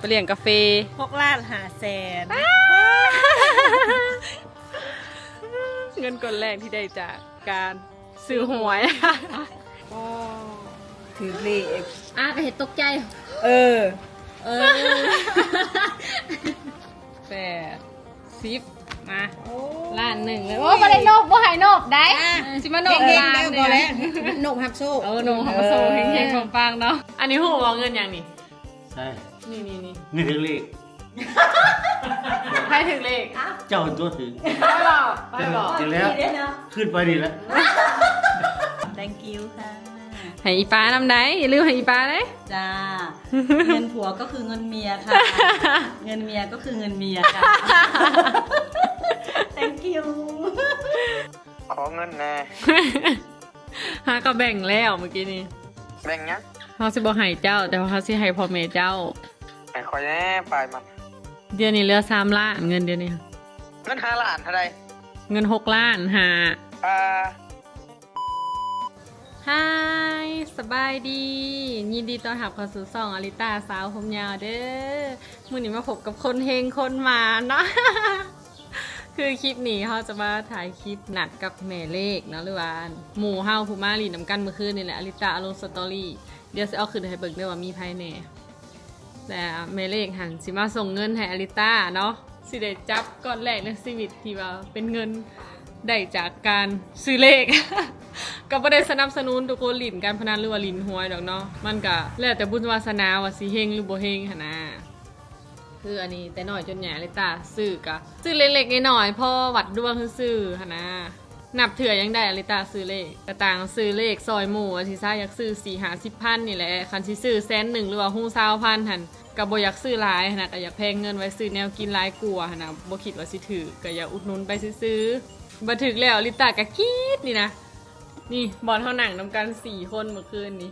ໄປລ້ຽງກາເຟ ຫົກລ້ານຫ້າແສນ ເງິນກ້ອນແລກທີ່ໄດ້ຈາກການຊື້ຫວຍ. ໂອ້ ຖືກເລກ ອາກໍເຮັດຕົກໃຈ. ເອີ ເອີ ແປດ ສິບ ມາ ໂອ້ ລ້ານໜຶ່ງເລີຍ. ໂອ້ ບໍ່ໄດ້ໂນບ ບໍ່ໃຫ້ໂນບໄດ໋ ຊິມາໂນບລ້ານໜຶ່ງ ໂນບຮັບໂຊກ. ເອີ ໂນບຮັບໂຊກ ເຮັງໆ ປັງໆ ເນາະ. ອັນນີ້ຮູ້ບໍ່ ເງິນຫຍັງນີ້? ໃຊ່ ນີ້ໆໆ ນີ້ຖືກເລກ. ໃຜຖືກເລກ? ເຈົ້າຕົວຖືກ. ໃຜບອກ? ໃຜບອກ? ຈິງແລ້ວ ຂຶ້ນໄປນີ້ແຫຼະ. Thank you ຄ່ະ. ໃຫ້ອີປານຳໄດ໋ ຢ່າລືມໃຫ້ອີປາເດ້. ຈ້າ ເງິນຜົວກໍຄືເງິນເມຍຄ່ະ ເງິນເມຍກໍຄືເງິນເມຍຄ່ະ. Thank you. ຂໍເງິນແດ່. ຫາກໍແບ່ງແລ້ວມື້ກີ້ນີ້. ແບ່ງຫຍັງ? ເຮົາຊິບໍ່ໃຫ້ເຈົ້າ ແຕ່ວ່າເຮົາຊິໃຫ້ພໍ່ແມ່ເຈົ້າ. ໃຫ້ຂ້ອຍແດ່ ປາຍມັນ. ດຽວນີ້ເຫຼືອສາມລ້ານ ເງິນດຽວນີ້. ເງິນຫ້າລ້ານເທົ່າໃດ? ເງິນຫົກລ້ານຫ້າ. ອ່າ Hi ສະບາຍດີ ຍິນດີຕ້ອນຮັບເຂົ້າສູ່ຊ່ອງອາລິຕາສາວຜົມຍາວເດີ້. ມື້ນີ້ມາພົບກັບຄົນເຮັງຄົນໝານເນາະ. ຄືຄລິບນີ້ເຮົາຈະມາຖ່າຍຄລິບນັດກັບແມ່ເລກເນາະ ຫຼືວ່າໝູ່ເຮົາຜູ້ມາຫຼິ້ນນຳກັນມື້ຄືນນີ້ແຫຼະ. ອາລິຕາເອົາລົງສະຕໍຣີ ດຽວຊິເອົາຂຶ້ນໃຫ້ເບິ່ງເດີ້ວ່າມີໃຜແດ່. ແຕ່ແມ່ເລກຫັ້ນຊິມາສົ່ງເງິນໃຫ້ອາລິຕາເນາະ ຊິໄດ້ຈັບກ້ອນແລກໃນຊີວິດທີ່ວ່າເປັນເງິນໄດ້ຈາກການຊື້ເລກ. ກໍບໍ່ໄດ້ສະໜັບສະໜູນທຸກຄົນຫຼິ້ນການພະນັນ ຫຼືວ່າຫຼິ້ນຫວຍດອກເນາະ ມັນກະແລ້ວແຕ່ບຸນວາສະໜາວ່າຊິເຮັງ ຫຼືບໍ່ເຮັງຫັ້ນນະ. ຄືອັນນີ້ແຕ່ນ້ອຍຈົນໃຫຍ່ ອາລິຕາຊື້ກະຊື້ເລັກໆນ້ອຍໆ ພໍວັດດວງຊື່ໆຫັ້ນນະ. ນັບເທື່ອຍັງໄດ້ ອາລິຕາຊື້ເລກ ກະຕ່າງຊື້ເລກຊ່ອຍໝູ່ວ່າຊິຊະ ຢາກຊື້ສີ່ຫ້າສິບພັນນີ້ແຫຼະ. ຄັນຊິຊື້ແສນໜຶ່ງ ຫຼືວ່າຮູ້ຊາວພັນຫັ້ນ ກະບໍ່ຢາກຊື້ຫຼາຍຫັ້ນນະ ກະຢາກແພງເງິນໄວ້ຊື້ແນວກິນຫຼາຍກວ່າຫັ້ນນະ. ບໍ່ຄິດວ່າຊິຖືກ ກະຢາກອຸດໜູນໄປຊື່ໆ. ບັດຖືກແລ້ວ ອາລິຕາກະກຣີດນີ້ນະ. ນີ້ບ່ອນເຮົານັ່ງນຳກັນສີ່ຄົນເມື່ອຄືນນີ້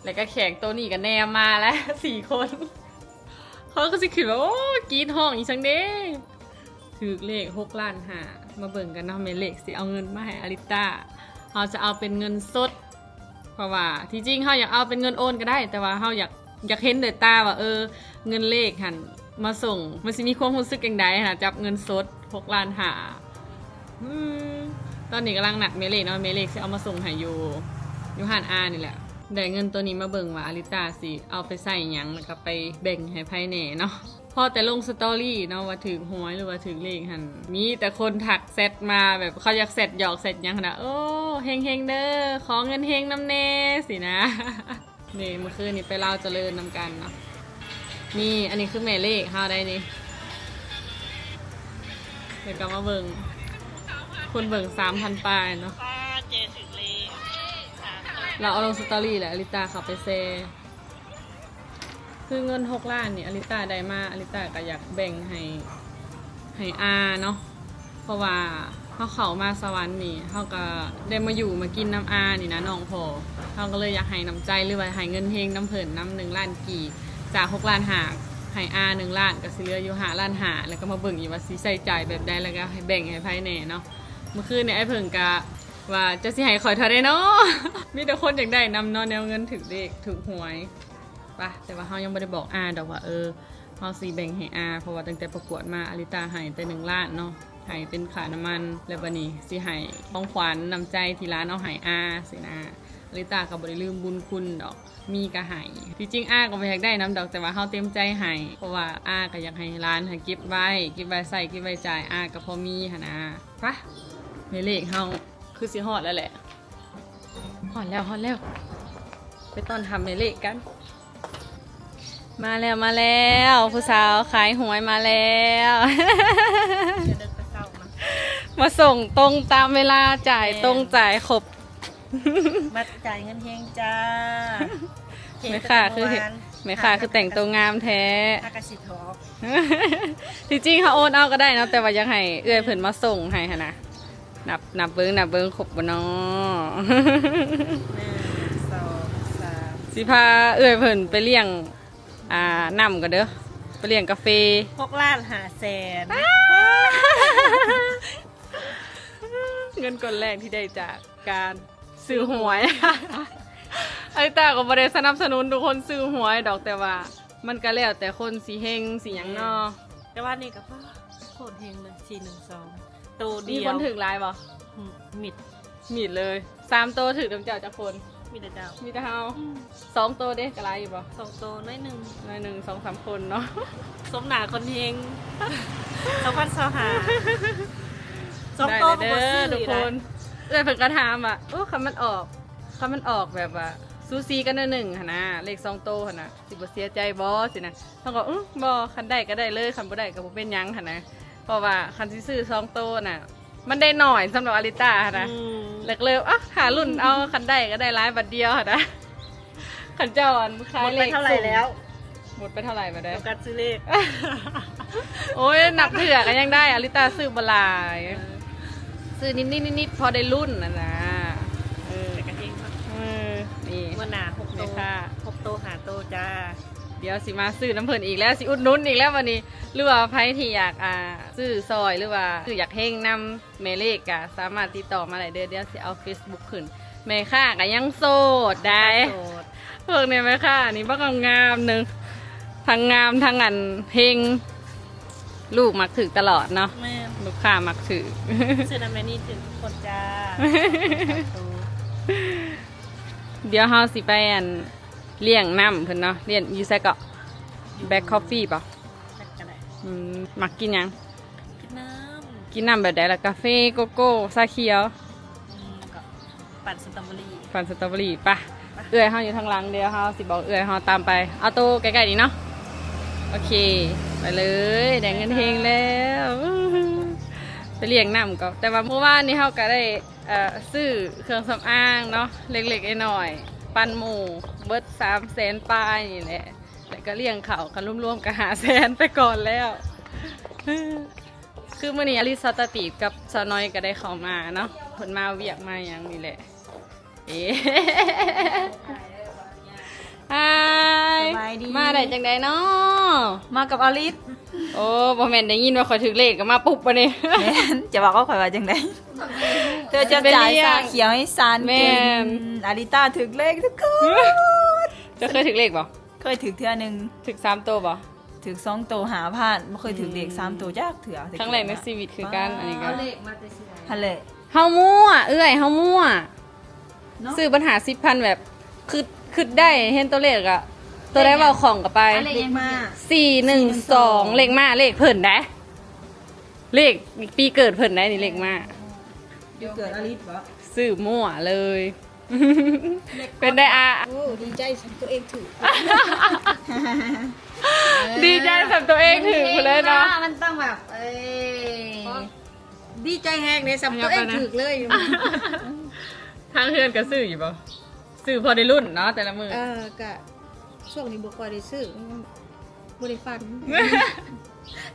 ແລ້ວກະແຂກໂຕນີ້ກະແນມມາແລ້ວສີ່ຄົນ. ເຂົາກໍຊິຄິດວ່າ ໂອ້ ກຣີດຮ້ອງອີ່ສັງເດ. ຖືກເລກຫົກລ້ານຫ້າ. ມາເບິ່ງກັນເນາະ ແມ່ເລກຊິເອົາເງິນມາໃຫ້ອາລິຕາ. ເຮົາຈະເອົາເປັນເງິນສົດ ເພາະວ່າທີ່ຈິງເຮົາຢາກເອົາເປັນເງິນໂອນກໍໄດ້ ແຕ່ວ່າເຮົາຢາກ ຢາກເຫັນດ້ວຍຕາວ່າ ເອີ ເງິນເລກຫັ້ນມາສົ່ງ ມັນຊິມີຄວາມຮູ້ສຶກຈັ່ງໃດຫັ້ນນະ ຈັບເງິນສົດຫົກລ້ານຫ້າ. ອືມ ຕອນນີ້ກຳລັງນັດແມ່ເລກເນາະ ແມ່ເລກຊິເອົາມາສົ່ງໃຫ້ຢູ່ ຢູ່ຮ້ານອານີ້ແຫຼະ. ໄດ້ເງິນໂຕນີ້ມາເບິ່ງວ່າອາລິຕາຊິເອົາໄປໃຊ້ຫຍັງ ແລ້ວກໍໄປແບ່ງໃຫ້ໃຜແດ່ເນາະ. ພໍແຕ່ລົງສະຕໍຣີເນາະວ່າຖືກຫວຍ ຫຼືວ່າຖືກເລກຫັ້ນ ມີແຕ່ຄົນທັກແຊັດມາ ແບບເຂົາຢາກແຊັດຫຍອກແຊັດຫຍັງຫັ້ນນະ ໂອ້ ເຮັງໆເດີ້ ຂໍເງິນເຮັງນຳແດ່ ຊີ້ນະ. ນີ້ ເມື່ອຄືນນີ້ໄປລາວຈະເລີນນຳກັນເນາະ. ນີ້ ອັນນີ້ຄືແມ່ເລກເຮົາໄດ໋ນີ້. ແລ້ວກໍມາເບິ່ງ ຄົນເບິ່ງສາມພັນປາຍເນາະ. ລາວເອົາລົງສະຕໍຣີແຫຼະ ອາລິຕາເຂົ້າໄປແຊ. ຄືເງິນຫົກລ້ານນີ້ ອາລິຕາໄດ້ມາ ອາລິຕາກໍຢາກແບ່ງໃຫ້ ໃຫ້ອາເນາະ. ເພາະວ່າເຮົາເຂົ້າມາສະຫວັນນີ້ ເຮົາກໍໄດ້ມາຢູ່ມາກິນນຳອານີ້ນະ ນ້ອງພໍ່. ເຮົາກໍເລີຍຢາກໃຫ້ນ້ຳໃຈ ຫຼືວ່າໃຫ້ເງິນເຮັງນຳເພິ່ນນຳ ໜຶ່ງລ້ານກີບ ຈາກຫົກລ້ານຫ້າ ໃຫ້ອາໜຶ່ງລ້ານ ກໍຊິເຫຼືອຢູ່ຫ້າລ້ານຫ້າ. ແລ້ວກໍມາເບິ່ງອີກວ່າຊິໃຊ້ຈ່າຍແບບໃດ ແລ້ວກໍໃຫ້ແບ່ງໃຫ້ໃຜແດ່ເນາະ. ມື້ຄືນນີ້ອ້າຍເຜິ້ງກໍວ່າ ເຈົ້າຊິໃຫ້ຂ້ອຍເທົ່າໃດເນາະ? ມີແຕ່ຄົນຢາກໄດ້ນຳເນາະ ແນວເງິນຖືກເລກຖືກຫວຍ. ປະ ແຕ່ວ່າເຮົາຍັງບໍ່ໄດ້ບອກອາດອກວ່າ ເອີ ເຮົາຊິແບ່ງໃຫ້ອາ ເພາະວ່າຕັ້ງແຕ່ປະກວດມາ ອາລິຕາໃຫ້ແຕ່ໜຶ່ງລ້ານເນາະ ໃຫ້ເປັນຄ່ານ້ຳມັນ ແລ້ວບັດນີ້ຊິໃຫ້ຂອງຂວັນນ້ຳໃຈທີ່ຫຼານເອົາໃຫ້ອາຊີ້ນະ. ອາລິຕາກໍບໍ່ໄດ້ລືມບຸນຄຸນດອກ ມີກໍໃຫ້. ທີ່ຈິງອາກໍບໍ່ຢາກໄດ້ນຳດອກ ແຕ່ວ່າເຮົາເຕັມໃຈໃຫ້ ເພາະວ່າອາກໍຢາກໃຫ້ຫຼານຫັ້ນເກັບໄວ້ ເກັບໄວ້ໃຊ້ ເກັບໄວ້ຈ່າຍ ອາກໍພໍມີຫັ້ນນະ. ປະ ແມ່ເລກເຮົາ ຄືຊິຮອດແລ້ວແຫຼະ. ຮອດແລ້ວ ຮອດແລ້ວ ໄປຕ້ອນຮັບແມ່ເລກກັນ. ມາແລ້ວ ມາແລ້ວ ຜູ້ສາວຂາຍຫວຍມາແລ້ວ. ມາສົ່ງຕົງຕາມເວລາ ຈ່າຍຕົງ ແມ່ນ ຈ່າຍຄົບ. ມາຈ່າຍເງິນເຮງຈ້າ. ແມ່ຄ້າຄື ແມ່ຄ້າຄືແຕ່ງໂຕງາມແທ້. ທີ່ຈິງເຮົາໂອນເອົາກໍໄດ້ເນາະ ແຕ່ວ່າຢາກໃຫ້ເອື້ອຍເພິ່ນມາສົ່ງໃຫ້ຫັ້ນນະ. ນັບ ນັບເບິ່ງ ນັບເບິ່ງຄົບບໍ່ນໍ? ໜຶ່ງ ສອງ ສາມ ສີ່ ຊິພາເອື້ອຍເພິ່ນໄປລ້ຽງ ອ່າ ນ້ຳກ່ອນເດີ້ ໄປລ້ຽງກາເຟ. ຫົກລ້ານຫ້າແສນ ເງິນກ້ອນແລກທີ່ໄດ້ຈາກການຊື້ຫວຍ. ອາລິຕາກໍບໍ່ໄດ້ສະໜັບສະໜູນທຸກຄົນຊື້ຫວຍດອກ ແຕ່ວ່າ ມັນກໍແລ້ວແຕ່ຄົນຊິເຮັງຊິຫຍັງເນາະ. ແຕ່ວ່ານີ້ກໍ ປາດ ໂຄດເຮັງເລີຍ ສີ່ໜຶ່ງສອງ ໂຕດຽວ. ມີຄົນຖືກຫຼາຍບໍ່? ອືມ ມິດ ມິດເລີຍ. ສາມໂຕຖືກນຳເຈົ້າຈັກຄົນ? ມີແຕ່ເຈົ້າ ມີແຕ່ເຮົາ. ອືມ ສອງໂຕເດ້ ກໍຫຼາຍຢູ່ບໍ່? ສອງໂຕໜ້ອຍໜຶ່ງ ໜ້ອຍໜຶ່ງ ສອງສາມຄົນເນາະ. ສົມໜ້າຄົນເຮັງ ສອງພັນຊາວຫ້າ ສອງໂຕກໍບໍ່ຊື້ອີກນະ ທຸກຄົນ. ເອື້ອຍເພິ່ນກໍຖາມວ່າ ໂອ້ ຄັນມັນອອກ ຄັນມັນອອກແບບວ່າສູສີກັນໜ້ອຍໜຶ່ງຫັ້ນນະ ເລກສອງໂຕຫັ້ນນະ ຊິບໍ່ເສຍໃຈບໍ່ ຊີ້ນະ. ເຮົາກໍ ອື ບໍ່ ຄັນໄດ້ກໍໄດ້ເລີຍ ຄັນບໍ່ໄດ້ກໍບໍ່ເປັນຫຍັງຫັ້ນນະ. ເພາະວ່າຄັນຊິຊື້ສອງໂຕນະ ມັນໄດ້ໜ້ອຍສຳລັບອາລິຕາຫັ້ນນະ. ອືມ ແລ້ວກໍເລີຍ ອະ ຖ້າລຸ້ນເອົາ ຄັນໄດ້ກໍໄດ້ຫຼາຍບາດດຽວຫັ້ນນະ. ຄັນເຈົ້າ ອັນ ຂາຍເລກ ໝົດໄປເທົ່າໃດແລ້ວ? ໝົດໄປເທົ່າໃດບາດໃດ? ໂຟກັສຊື້ເລກ. ໂອ້ຍ ນັບເທື່ອກໍຍັງໄດ້ ອາລິຕາຊື້ບໍ່ຫຼາຍ. ເອີ ຊື້ນິດໆໆ ພໍໄດ້ລຸ້ນຫັ້ນນະ. ເອີ ແຕ່ກໍເຮັງເນາະ. ເອີ ນີ້ ງວດໜ້າຫົກໂຕ ແມ່ຄ້າ ຫົກໂຕ ຫ້າໂຕຈ້າ. ດຽວຊິມາຊື້ນຳເພິ່ນອີກແລ້ວ ຊິອຸດໜູນອີກແລ້ວບັດນີ້. ຫຼືວ່າໃຜທີ່ຢາກ ອ່າ ຊື້ຊ່ອຍ ຫຼືວ່າຢາກເຮັງນຳ ແມ່ເລກກະສາມາດຕິດຕໍ່ມາໄດ້ເດີ້. ດຽວຊິເອົາເຟສບຸກຂຶ້ນ. ແມ່ຄ້າກະຍັງໂສດໄດ໋. ໂສດ. ເບິ່ງແດ່ແມ່ຄ້ານີ້ ບັກງາມໜຶ່ງ ທັງງາມທັງອັນເຮັງ. ລູກມັກຖືກຕະຫຼອດເນາະ. ແມ່ນ. ລູກຄ້າມັກຖືກ. ຊື້ນຳແມ່ນີ້ຖືກທຸກຄົນຈ້າ. ດຽວເຮົາຊິໄປອັນລ້ຽງນ້ຳເພິ່ນເນາະ. ລ້ຽງຢູ່ໃສເກາະ? ຢູ່ Black Coffee ບໍ່? ຈັກກະໄດ້. ອືມ ມັກກິນຫຍັງ? ກິນນ້ຳ. ກິນນ້ຳແບບໃດລະ? ກາເຟ, ໂກໂກ້, ຊາຂຽວ? ອືມ ກໍປັ່ນສະຕໍເບີຣີ. ປັ່ນສະຕໍເບີຣີ. ໄປ ໄປ ເອື້ອຍເຮົາຢູ່ທາງຫຼັງ ດຽວເຮົາຊິບອກເອື້ອຍເຮົາຕາມໄປ. ເອົາໂຕໃກ້ໆນີ້ເນາະ. ໂອເຄ ໄປເລີຍ. ໄດ້ເງິນເຮັງແລ້ວ ໄປລ້ຽງນ້ຳກໍ ແຕ່ວ່າມື້ວານນີ້ເຮົາກໍໄດ້ ເອີ ຊື້ເຄື່ອງສຳອາງເນາະ ເລັກໆນ້ອຍໆ ປັ່ນໝູ່ ເບິດສາມແສນປາຍນີ້ແຫຼະ. ແລ້ວກໍລ້ຽງເຂົ້າກັນລວມໆກໍຫ້າແສນໄປກ່ອນແລ້ວ. ຄືມື້ນີ້ອາລິດ ສາວຕາຕີບກັບສາວນ້ອຍກໍໄດ້ເຂົ້າມາເນາະ ເພິ່ນມາວຽກມາຫຍັງນີ້ແຫຼະ. ເອ ຮາຍ ສະບາຍດີ ມາໄດ້ຈັ່ງໃດເນາະ? ມາກັບອາລິດ. ໂອ້ ບໍ່ແມ່ນໄດ້ຍິນວ່າຂ້ອຍຖືກເລກກໍມາປຸບບັດນີ້. ແມ່ນ ຈະວ່າກໍຂ້ອຍວ່າຈັ່ງໃດ? ເທື່ອຈະຈ່າຍຊາຂຽວໃຫ້ຊານກິນ. ແມ່ນ ອາລິຕາຖືກເລກທຸກຄົນ. ເຈົ້າເຄີຍຖືກເລກບໍ່? ເຄີຍຖືກເທື່ອໜຶ່ງ. ຖືກສາມໂຕບໍ່? ຖືກສອງໂຕຫ້າພັນ ບໍ່ເຄີຍຖືກເລກສາມໂຕຈັກເທື່ອ. ຄັ້ງແລກໃນຊີວິດຄືກັນ. ອ່າ ອັນນີ້ກໍເອົາເລກມາແຕ່ໃສ? ຫັ້ນແຫຼະ ເຮົາມົ້ວ ເອື້ອຍ ເຮົາມົ້ວເນາະ. ຊື້ບັດຫ້າສິບພັນ ແບບ ຄຶດ ຄຶດໄດ້ ເຫັນຕົວເລກກໍ ຕົວໃດເວົ້າຄ່ອງກໍໄປ. ເລກມາ ສີ່ໜຶ່ງສອງ ເລກມາ ເລກເພິ່ນໃດ໋ ເລກປີເກີດເພິ່ນໃດ໋ນີ້ ເລກມາ. ປີເກີດອາລິດບໍ່? ຊື້ມົ້ວເລີຍ. ເປັນໄດ໋ອາ? ໂອ້ ດີໃຈສ່ຳຕົວເອງຖືກ. ດີໃຈສ່ຳຕົວເອງຖືກພຸ້ນເລີຍເນາະ. ມັນຕ້ອງແບບ ເອີຍ ດີໃຈແຮງເດ້ ສ່ຳຕົວເອງຖືກເລີຍ. ທາງເຮືອນກໍຊື້ຢູ່ບໍ່? ຊື້ພໍໄດ້ລຸ້ນເນາະແຕ່ລະມື້. ເອີ ກະຊ່ວງນີ້ບໍ່ຄ່ອຍໄດ້ຊື້ ບໍ່ໄດ້ຝັນ.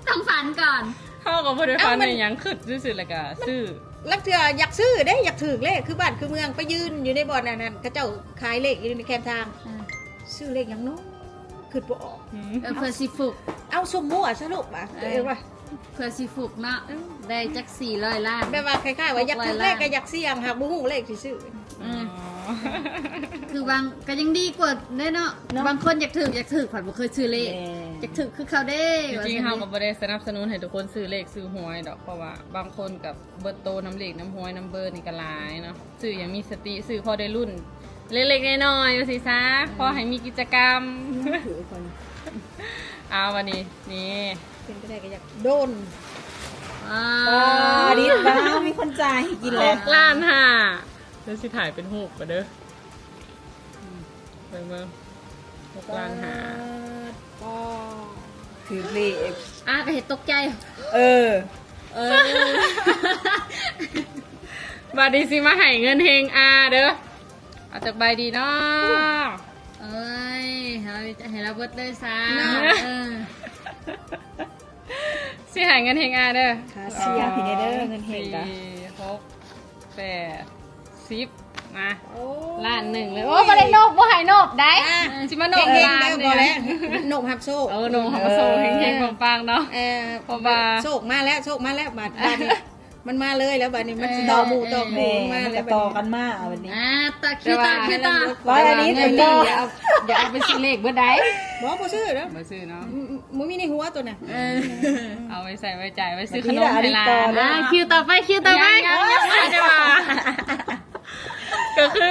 ຕ້ອງຝັນກ່ອນ. ເຮົາກໍບໍ່ໄດ້ຝັນອີ່ຫຍັງ ຄຶດຊື່ໆ ແລ້ວກໍຊື້. ລາງເທື່ອຢາກຊື້ເດ້ ຢາກຖືກເລກ ຄືບ້ານຄືເມືອງ ໄປຢືນຢູ່ໃນບ່ອນອັນນັ້ນ ເຂົາເຈົ້າຂາຍເລກຢູ່ໃນແຄມທາງ. ອືມ ຊື້ເລກຫຍັງເນາະ ຄຶດບໍ່ອອກ. ອືມ ເອີ ເພື່ອຊິຟຸກ ເອົາຊຸມມົ້ວຊະລູກວ່າ ເອີ ຕົວເອງວ່າ ເພື່ອຊິຟຸກເນາະ. ເອີ ໄດ້ຈັກສີ່ຮ້ອຍລ້ານ ແບບວ່າຄ້າຍໆວ່າຢາກຖືກເລກກໍຢາກສ່ຽງ ຫາກບໍ່ຮູ້ເລກຊິຊື້. ອືມ ອໍ ຄືບາງ ກໍຍັງດີກວ່າເດ້ເນາະ ເນາະ. ບາງຄົນຢາກຖືກ ຢາກຖືກ ພັດບໍ່ເຄີຍຊື້ເລກ. ແມ່ນ ຢາກຖືກຄືເຂົາເດ້. ຈິງໆ ວ່າຊັ້ນ ເຮົາກໍບໍ່ໄດ້ສະໜັບສະໜູນໃຫ້ທຸກຄົນຊື້ເລກຊື້ຫວຍດອກ ເພາະວ່າບາງຄົນກໍເບິດໂຕນຳເລກນຳຫວຍນຳເບີນີ້ກໍຫຼາຍເນາະ. ຊື້ຢ່າງມີສະຕິ ຊື້ພໍໄດ້ລຸ້ນເລັກໆນ້ອຍໆວ່າຊີ້ຊະ. ອືມ ພໍໃຫ້ມີກິດຈະກຳ. ເອົາ ບັດນີ້ ນີ້ ເປັນໄປໄດ້ກໍຢາກໂດນ. ອ່າ ອໍ ດີ ວ້າວ ມີຄົນຈ່າຍໃຫ້ກິນແລ້ວ. ຫົກລ້ານຫ້າ ດຽວຊິຖ່າຍເປັນຮູບກໍເດີ້. ອືມ ເບິ່ງໆ ຫົກລ້ານຫ້າ. ປາດ ປາດ ຖືກເລກ. ອາ ກໍເຮັດຕົກໃຈ. ເອີ ເອີ ບັດນີ້ຊິມາໃຫ້ເງິນເຮັງອາເດີ້. ເອົາຈັກໃບດີເນາະ? ເອີຍ ໃຫ້ລາວ ໃຫ້ລາວເບິດເລີຍຊະ. ເນາະ ເອີ ຊິໃຫ້ເງິນເຮັງອາເດີ້. ຄ່າເສຍ ເອີ ເງິນເຮັງກະ ສີ່ ຫົກ ແປດ ສິບ ມາ ໂອ້ຍ ລ້ານໜຶ່ງເລີຍ. ໂອ້ຍ ບໍ່ໄດ້ນົບ ບໍ່ໃຫ້ນົບໄດ໋. ອ່າ ຊິມານົບ ເຮັງໆ ລ້ານໜຶ່ງ ແລ້ວບໍ່ແລ້ວ ນົບຮັບໂຊກ. ເອີ ນົບຮັບໂຊກ ເຮັງໆ ເອີ ປັງໆ ເນາະ. ເອີ ເພາະວ່າໂຊກມາແລ້ວ ໂຊກມາແລ້ວ. ບາດ ບາດນີ້ ມັນມາເລີຍແລ້ວ ບາດນີ້ມັນຊິຕໍ່ໝູ່ຕໍ່ຄູ່ມາແລ້ວ ບາດນີ້ຕໍ່ກັນມາ ບາດນີ້ ອ່າ ຕໍ່ ຄິວຕໍ່ ຄິວຕໍ່ ວ່າອັນນີ້ເງິນນີ້ ຢ່າເອົາ ຢ່າເອົາໄປຊື້ເລກເບິດໃດ໋. ບໍ່ ບໍ່ຊື້ເນາະ ບໍ່ຊື້ເນາະ ບໍ່ມີໃນຫົວໂຕນັ້ນ ເອີ ເອົາໄວ້ໃຊ້ໄວ້ຈ່າຍ ໄວ້ຊື້ຂະໜົມໃຫ້ຫຼານ. ອ່າ ຄິວຕໍ່ໄປ ຄິວຕໍ່ໄປ ຍັງ ຍັງ ຍັງບໍ່ທັນໄດ້ວ່າ ກໍຄື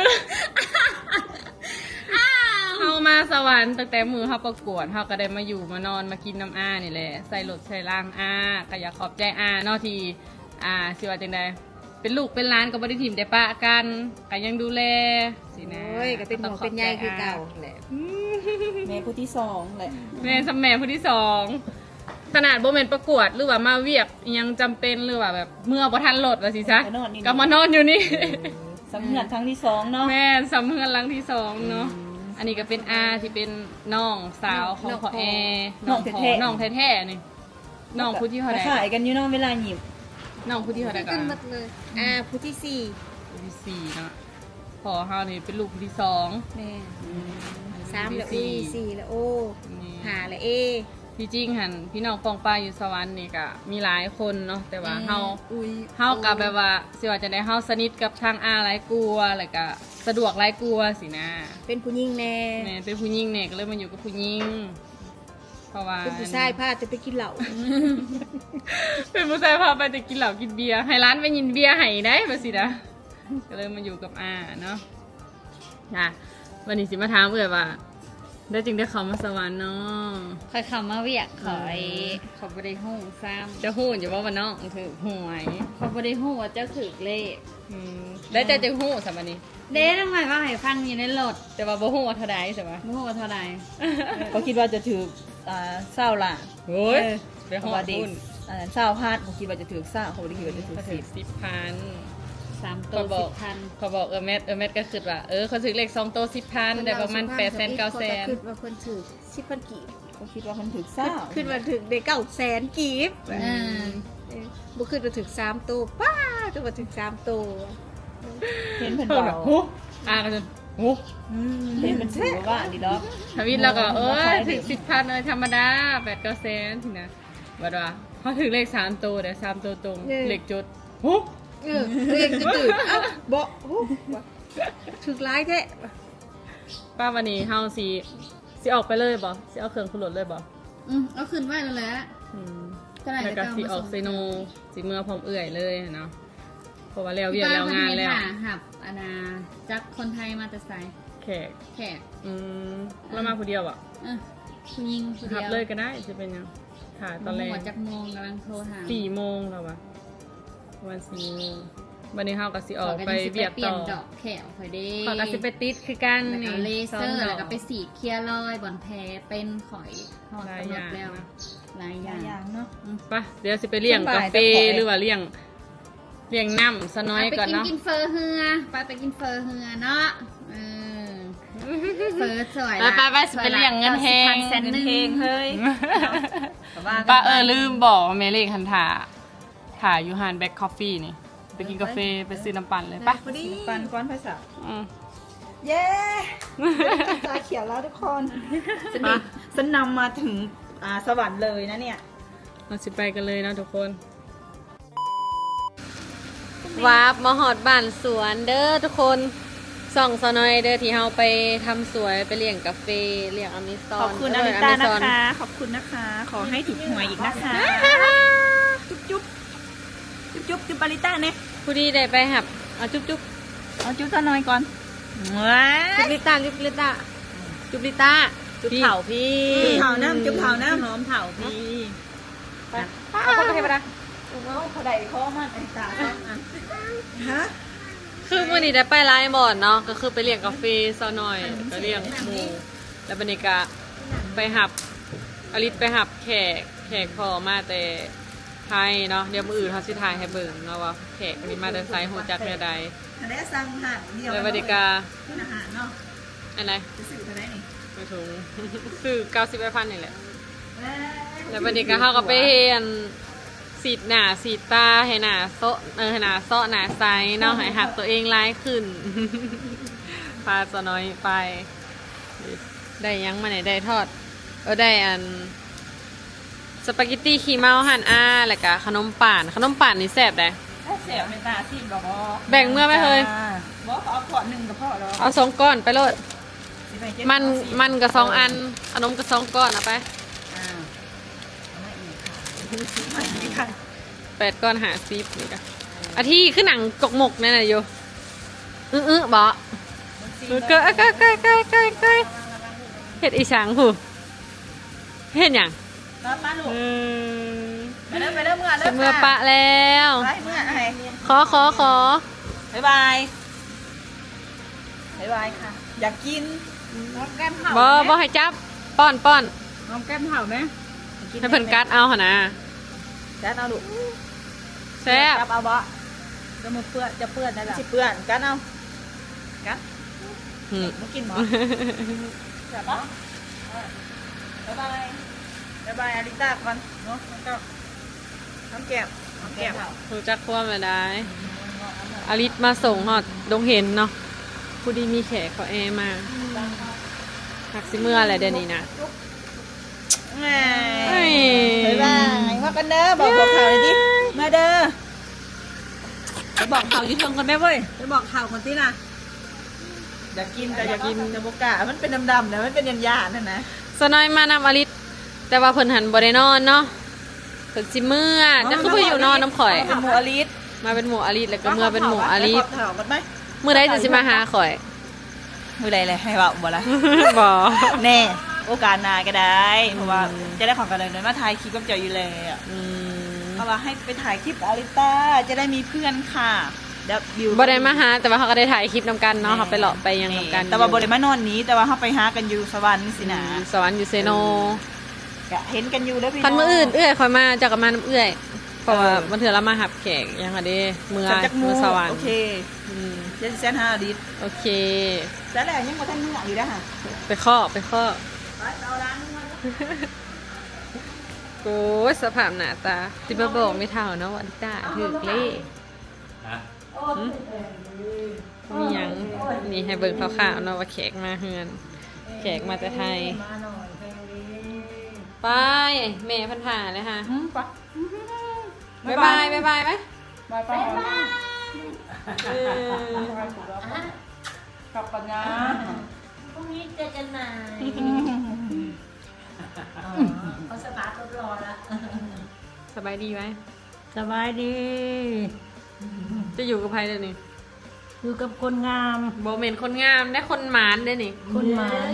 ເຮົາມາສະຫວັນຕັ້ງແຕ່ມື້ເຮົາປະກວດ ເຮົາກໍໄດ້ມາຢູ່ມານອນມາກິນນຳອານີ້ແຫຼະ ໃສ່ລົດໃສ່ລາງອາ ກໍຢາກຂອບໃຈອາເນາະ ທີ່ ອ່າ ຊິວ່າຈັ່ງໃດ ເປັນລູກເປັນຫຼານກໍບໍ່ໄດ້ຖິ້ມໄດ້ປະກັນ ກໍຍັງດູແລຊີ້ນະ. ໂອ້ຍ ກໍເປັນຫ່ວງເປັນໃຍຄືເກົ່າແຫຼະ ແມ່ຜູ້ທີສອງແຫຼະ ແມ່ສ່ຳແມ່ຜູ້ທີສອງ ຂະໜາດບໍ່ແມ່ນປະກວດ ຫຼືວ່າມາວຽກອີ່ຫຍັງຈຳເປັນ ຫຼືວ່າແບບເມືອບໍ່ທັນລົດວ່າຊີ້ຊະ ກໍມານອນຢູ່ນີ້ ເອີ ສ່ຳເຮືອນຫຼັງທີສອງເນາະ. ແມ່ນ ສ່ຳເຮືອນຫຼັງທີສອງເນາະ. ອັນນີ້ກໍເປັນອາທີ່ເປັນນ້ອງສາວຂອງພໍ່ແອ ນ້ອງແທ້ໆ ນ້ອງແທ້ໆນີ້ ນ້ອງຜູ້ທີເທົ່າໃດ ຄ້າຍກັນຢູ່ເນາະ ເວລາຍິ້ມ ນ້ອງຜູ້ທີເທົ່າໃດກໍ ຄືກັນໝົດເລີຍ ອ່າ ຜູ້ທີສີ່ ຜູ້ທີສີ່ເນາະ. ພໍ່ເຮົານີ້ເປັນລູກຜູ້ທີສອງ ແມ່ນ ສາມລະອູ ສີ່ລະໂອ ຫ້າລະເອ. ທີ່ຈິງຫັ້ນ ພີ່ນ້ອງປ້ອງປາຍຢູ່ສະຫວັນນີ້ກະມີຫຼາຍຄົນເນາະ ແຕ່ວ່າເຮົາ ເຮົາກະແບບວ່າ ຊິວ່າຈັ່ງໃດ ເຮົາສະໜິດກັບທາງອາຫຼາຍກວ່າ ແລ້ວກະສະດວກຫຼາຍກວ່າຊີ້ນະ ເປັນຜູ້ຍິງແດ່ ແມ່ນ ເປັນຜູ້ຍິງແດ່ ກໍເລີຍມາຢູ່ກັບຜູ້ຍິງ ເພາະວ່າເປັນຜູ້ຊາຍພາແຕ່ໄປກິນເຫຼົ້າ ເປັນຜູ້ຊາຍພາໄປແຕ່ກິນເຫຼົ້າກິນເບຍ ໃຫ້ຫຼານໄປຍິນເບຍໃຫ້ໄດ໋ ວ່າຊີ້ນະ ກໍເລີຍມາຢູ່ກັບອາເນາະ. ອ່ະ ວັນນີ້ຊິມາຖາມເອື້ອຍວ່າ ໄດ້ຈຶ່ງໄດ້ເຂົ້າມາສະຫວັນເນາະ? ຂ້ອຍເຂົ້າມາວຽກຂ້ອຍ ເອີ ຂ້ອຍບໍ່ໄດ້ຮູ້ຊ້ຳ. ເຈົ້າຮູ້ຢູ່ບໍ່ວ່ານ້ອງຖືກຫວຍ? ຂ້ອຍບໍ່ໄດ້ຮູ້ວ່າເຈົ້າຖືກເລກ. ອືມ ແລ້ວເຈົ້າຈຶ່ງຮູ້ຊະບັດນີ້? ເດ້ ນ້ອງໃໝ່ເວົ້າໃຫ້ຟັງຢູ່ໃນລົດ ແຕ່ວ່າບໍ່ຮູ້ວ່າເທົ່າໃດຊະຫວາ? ບໍ່ຮູ້ວ່າເທົ່າໃດ. ເອີ ຂ້ອຍຄິດວ່າຈະຖືກ ອ່າ ຊາວລ້ານ. ໂອ້ຍ ເອີ ໄປຮອດພຸ້ນ ອັນນັ້ນຊາວພັນ ຂ້ອຍຄິດວ່າຈະຖືກຊາວ ຂ້ອຍບໍ່ໄດ້ຄິດວ່າຈະຖືກສິບ ສິບພັນ ສາມໂຕສິບພັນ. ຂ້ອຍບອກເອື້ອຍແມັດ ເອື້ອຍແມັດກໍຄິດວ່າ ເອີ ຂ້ອຍຖືກເລກສອງໂຕສິບພັນ ໄດ້ປະມານແປດແສນເກົ້າແສນ. ຂ້ອຍຄິດວ່າເພິ່ນຖືກສິບພັນກີບ. ຂ້ອຍຄິດວ່າເພິ່ນຖືກຊາວ ຄິດວ່າຖືກໄດ້ເກົ້າແສນກີບ. ອືມ ເອີ ບໍ່ຄິດວ່າຖືກສາມໂຕ. ປ້າ ຄືວ່າຖືກສາມໂຕ. ເຫັນເພິ່ນເວົ້າ ອາກໍຈະ ໂອ້ ອືມ ເຫັນເພິ່ນຖືກວ່ານີ້ດອກ. ທຳອິດລາວກໍ ໂອ້ຍ ຖືກສິບພັນ ເອີ ທຳມະດາ ແປດເກົ້າແສນຊີ້ນະ. ບັດວ່າເຮົາຖືກເລກສາມໂຕເດ້ ສາມໂຕຕົງ ເລກຈົດ ໂອ້ ເອີ ເລກຈະຖືກ ເອົ້າ ບໍ່ ໂອ້ ຖືກຫຼາຍແທ້. ປ້າ ວັນນີ້ເຮົາຊິ ຊິອອກໄປເລີຍບໍ່? ຊິເອົາເຄື່ອງຂຶ້ນລົດເລີຍບໍ່? ອືມ ເອົາຂຶ້ນໄວ້ນັ້ນແຫຼະ. ອືມ ແລ້ວກໍຊິອອກເຊໂນ ຊິເມືອພ້ອມເອື້ອຍເລີຍເນາະ ເພາະວ່າແລ້ວວຽກແລ້ວງານແລ້ວ. ຮັບອັນນ່າ ຈັກຄົນໄທມາແຕ່ໃສ? ແຂກ ແຂກ. ອືມ ລາວມາຜູ້ດຽວບໍ່? ເອີ ຜູ້ຍິງຜູ້ດຽວ ຮັບເລີຍກໍໄດ້ ຊິເປັນຫຍັງ. ຖ້າຕອນແລງ ບໍ່ຮູ້ວ່າຈັກໂມງ ກຳລັງໂທຫາ ສີ່ໂມງແລ້ວວ່າ ປະມານສີ່ໂມງ. ບັດນີ້ເຮົາກໍຊິອອກໄປວຽກຕໍ່ ຂ້ອຍກໍຊິໄປປ່ຽນດອກແຂ້ວຂ້ອຍເດ້ ຂ້ອຍກໍຊິໄປຕິດຄືກັນ ແລ້ວກໍເລເຊີ ແລ້ວກໍໄປສີດເຄຍລອຍບ່ອນແຜເປັນຂ້ອຍ ຮອດກຳນົດແລ້ວ ຫຼາຍຢ່າງເນາະ. ອືມ ໄປ ດຽວຊິໄປລ້ຽງກາເຟ ຫຼືວ່າລ້ຽງ ລ້ຽງນ້ຳສາວນ້ອຍກ່ອນເນາະ. ໄປກິນເຝີເຮືອ ໄປ ໄປກິນເຝີເຮືອເນາະ. ເອີ ເຝີສວຍ ໄປໆໆ ຊິໄປລ້ຽງເງິນແຮງ ເງິນແຮງເຮີ້ຍ. ປ້າ ເອີ ລືມບອກ ແມ່ເລກຫັ້ນຖ້າ ຖ້າຢູ່ຮ້ານ Black Coffee ນີ້ ໄປກິນກາເຟ ໄປຊື້ນ້ຳປັ່ນເລີຍ. ໄປ ໄປຊື້ນ້ຳປັ່ນກ່ອນ ໄປຊະ. ອືມ ເຢ້ ຊາຂຽວແລ້ວທຸກຄົນ. ສະໜຳ ສະໜຳມາເຖິງ ອ່າ ສະຫວັນເລີຍນະເນຍ. ເຮົາຊິໄປກັນເລີຍເນາະທຸກຄົນ. ວາບມາຮອດບ້ານສວນເດີທຸກຄົນ. ຊ່ອງສາວນ້ອຍເດີ ທີ່ເຮົາໄປທຳສວນ ໄປລ້ຽງກາເຟ ລ້ຽງອາເມຊອນ. ຂອບຄຸນອາລິຕານະຄະ ຂອບຄຸນນະຄະ. ຂໍໃຫ້ຖືກຫວຍອີກນະຄະ. ຈຸບຈຸບ ຈຸບຈຸບ ຈຸບອາລິຕາແດ່. ຜູ້ທີ່ໄດ້ໄປຮັບ ເອົາຈຸບຈຸບ ເອົາຈຸບສາວນ້ອຍກ່ອນ. ຈຸບລິຕາ ຈຸບລິຕາ ຈຸບລິຕາ ຈຸບເຖົ້າພີ້ ຈຸບເຖົ້ານຳ ຈຸບເຖົ້ານຳ ຫອມເຖົ້າພີ້. ໄປ ເອົາເທວະດາ ເອົາເທົ່າໃດຂໍມັນ ອັນຕາສອງອັນ. ຮະ ຄືມື້ນີ້ໄດ້ໄປຫຼາຍບ່ອນເນາະ ກໍຄືໄປລ້ຽງກາເຟສາວນ້ອຍ ແລ້ວກໍລ້ຽງໝູ່ ແລ້ວບັດນີ້ກໍໄປຮັບ ອາລິດໄປຮັບແຂກ ແຂກພໍມາແຕ່ໄທເນາະ. ດຽວມື້ອື່ນເຮົາຊິຖ່າຍໃຫ້ເບິ່ງເນາະ ວ່າແຂກນີ້ມາແຕ່ໃສ ຮູ້ຈັກແນວໃດ. ອັນໃດສັ່ງຫາດດຽວ ແລ້ວບັດນີ້ກໍ ຄືອາຫານເນາະ. ອັນໃດ? ໄປຊື້ເທົ່າໃດນີ້? ໄປຖົງ ຊື້ເກົ້າສິບ ໄປພັນນີ້ແຫຼະ. ແລ້ວບັດນີ້ກໍເຮົາກໍໄປເຮັດອັນສີດໜ້າສີດຕາໃຫ້ໜ້າເຊາະ ເອີ ໃຫ້ໜ້າເຊາະໜ້າໃສເນາະ ໃຫ້ຮັກຕົວເອງຫຼາຍຂຶ້ນ. ພາສາວນ້ອຍໄປ ໄດ້ຫຍັງມານີ້? ໄດ້ທອດ ເອີ ໄດ້ອັນ ສະປາເກັດຕີຂີ້ເມົາຮ້ານອາ ແລ້ວກະຂະໜົມປານ. ຂະໜົມປານນີ້ແຊບໃດ໋. ແຊ ແຊບ ແມ່ນຕາຊີມບໍ່? ແບ່ງເມືອໄວ້ເຮີ້ຍ. ບໍ່ ເອົາຂວດໜຶ່ງກໍພໍແລ້ວ. ເອົາສອງກ້ອນໄປໂລດ. ມັນ ມັນກໍສອງອັນ ຂະໜົມກໍສອງກ້ອນ ເອົາໄປ. ອ່າ ເອົາມາອີກ ແປດກ້ອນຫ້າສິບນີ້ກະ ອາທີຄືໜັງຈົກມົກແນ່ນະຢູ່. ອື້ໆ ບໍ່? ເກີ ເກີ ເກີ ເຮັດອີ່ສັງພຸ້ນ? ເຮັດຫຍັງ? ເອີ ໄປເດີ ໄປເດີ ເມືອເດີ ຊິເມືອປະແລ້ວ. ໄປ ເມືອ ໄປ ຂໍ ຂໍ ຂໍ ບາຍບາຍ ບາຍບາຍຄ່ະ. ຢາກກິນ ຫອມແກ້ມເຖົ້າ. ບໍ່ ບໍ່ໃຫ້ຈັບ ປ້ອນ ປ້ອນ. ຫອມແກ້ມເຖົ້າແມະ ໃຫ້ເພິ່ນກັດເອົາຫັ້ນນະ. ກັດເອົາລູກ ແຊບ. ຈັບເອົາບໍ່? ຈະມືເປື້ອນ ຈະເປື້ອນໄດ້ລະ ຊິເປື້ອນ. ກັດເອົາ ກັດ. ຫືມ ບໍ່ກິນບໍ່? ແຊບບໍ່? ບາຍບາຍ ບາຍບາຍອາລິຕາກ່ອນເນາະ. ຫອມແກ້ມ ຫອມແກ້ມ ຮູ້ຈັກຄວາມແລ້ວໄດ໋. ອາລິດມາສົ່ງຮອດດົງເຫັນເນາະ ຜູ້ດີມີແຂກເຂົາແອມາ. ຮັກຊິເມືອແຫຼະດຽວນີ້ນະ. ບາຍບາຍ ມາກັນເດີ. ບອກ ບອກເຖົ້າໜ່ອຍຕິ ເມືອເດີ. ໄປບອກເຖົ້າຢູ່ເທິງກ່ອນແມ່ເວີ້ຍ ໄປບອກເຖົ້າກ່ອນຕິນະ. ຢາກກິນກໍຢາກກິນ ແຕ່ບໍ່ກ້າ ມັນເປັນດຳໆນະ ມັນເປັນຢ້ານໆຫັ້ນນະ. ສາວນ້ອຍມານຳອາລິດ ແຕ່ວ່າເພິ່ນຫັ້ນບໍ່ໄດ້ນອນເນາະ ເພິ່ນຊິເມືອ. ເຈົ້າຄືບໍ່ຢູ່ນອນນຳຂ້ອຍ? ເປັນໝູ່ອາລິດ ມາເປັນໝູ່ອາລິດ ແລ້ວກໍເມືອເປັນໝູ່ອາລິດ. ມື້ໃດເຈົ້າຊິມາຫາຂ້ອຍ? ມື້ໃດແຫຼະ ໃຫ້ເວົ້າບໍ່ລະ? ບໍ່ ແນ່ ໂອກາດໜ້າກໍໄດ້ ເພາະວ່າຈະໄດ້ ຂ້ອຍກໍໄດ້ມາຖ່າຍຄລິບກັບເຈົ້າຢູ່ແລ້ວ. ອືມ ເພາະວ່າໃຫ້ໄປຖ່າຍຄລິບກັບອາລິດຕາ ຈະໄດ້ມີເພື່ອນຄ່ະ. ດຽວວິວ ບໍ່ໄດ້ມາຫາ ແຕ່ວ່າເຮົາກໍໄດ້ຖ່າຍຄລິບນຳກັນເນາະ. ແມ່ນ ເຮົາໄປເລາະໄປຫຍັງນຳກັນ. ແມ່ນ ແຕ່ວ່າບໍ່ໄດ້ມານອນນີ້ ແຕ່ວ່າເຮົາໄປຫາກັນຢູ່ສະຫວັນຊີ້ນະ. ອືມ ສະຫວັນຢູ່ເຊໂນ. ເອີ ກະເຫັນກັນຢູ່ເດີພີ່ນ້ອງ. ຄັນມື້ອື່ນເອື້ອຍຂ້ອຍມາ ເຈົ້າກໍມານຳເອື້ອຍ ເພາະວ່າ ເອີ ບາງເທື່ອລາວມາຮັບແຂກຫຍັງຫັ້ນເດ້ ເມືອ ເມືອສະຫວັນ. ໂອເຄ ອືມ ດຽວຊິແຊນຫາອາລິດ. ໂອເຄ ແຊນແລ້ວ ຍັງບໍ່ທັນເມືອຢູ່ເດ້ຫະ. ໄປເຄາະ ໄປເຄາະ. ໂອ້ຍ ສະພາບໜ້າຕາ ຊິມາບອກແມ່ເຖົ້າເນາະວ່າອາລິດຕາຖືກເລກ. ຮະ? ຫຶ? ມີຫຍັງ? ນີ້ໃຫ້ເບິ່ງຄ່າວໆເນາະວ່າແຂກມາເຮືອນ ແຂກມາແຕ່ໄທ. ໄປ ແມ່ເພິ່ນຖ້າແລ້ວຫະ. ຫືມ ໄປ ບາຍບາຍ ບາຍບາຍໄປ. ບາຍບາຍ ບາຍບາຍ ເອີ ກັບກັນນະ ພລຸ່ງນີ້ເຈີກັນໃໝ່. ອໍ ເຂົາສະຕາດລົດລໍລະ. ສະບາຍດີໄວ້. ສະບາຍດີ. ຈະຢູ່ກັບໃຜດຽວນີ້? ຢູ່ກັບຄົນງາມ. ບໍ່ແມ່ນຄົນງາມເດ້ ຄົນໝານເດ້ນີ້. ຄົນໝານ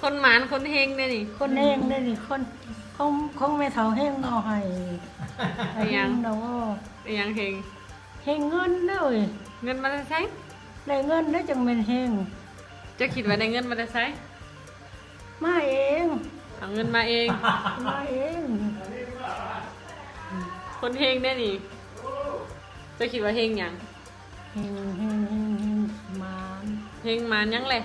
ຄົນໝານ ຄົນເຮັງເດ້ນີ້. ຄົນເຮັງເດ້ນີ້ ຄົນ ຂອງ ຂອງແມ່ເຖົ້າເຮັງເນາະ ໃຫ້ ໃຫ້ຫຍັງ? ເນາະ ອີຫຍັງເຮັງ? ເຮັງເງິນເດ້. ເງິນມາແຕ່ໃສ? ໄດ້ເງິນແລ້ວຈັ່ງແມ່ນເຮັງ. ເຈົ້າຄິດວ່າໄດ້ເງິນມາແຕ່ໃສ? ມາເອງ. ເອົາເງິນມາເອງ. ມາເອງ. ຄົນເຮັງເດ້ນີ້. ເຈົ້າຄິດວ່າເຮັງຫຍັງ? ເຮັງ ເຮັງ ເຮັງ ເຮັງໝານ. ເຮັງໝານຫຍັງແຫຼະ?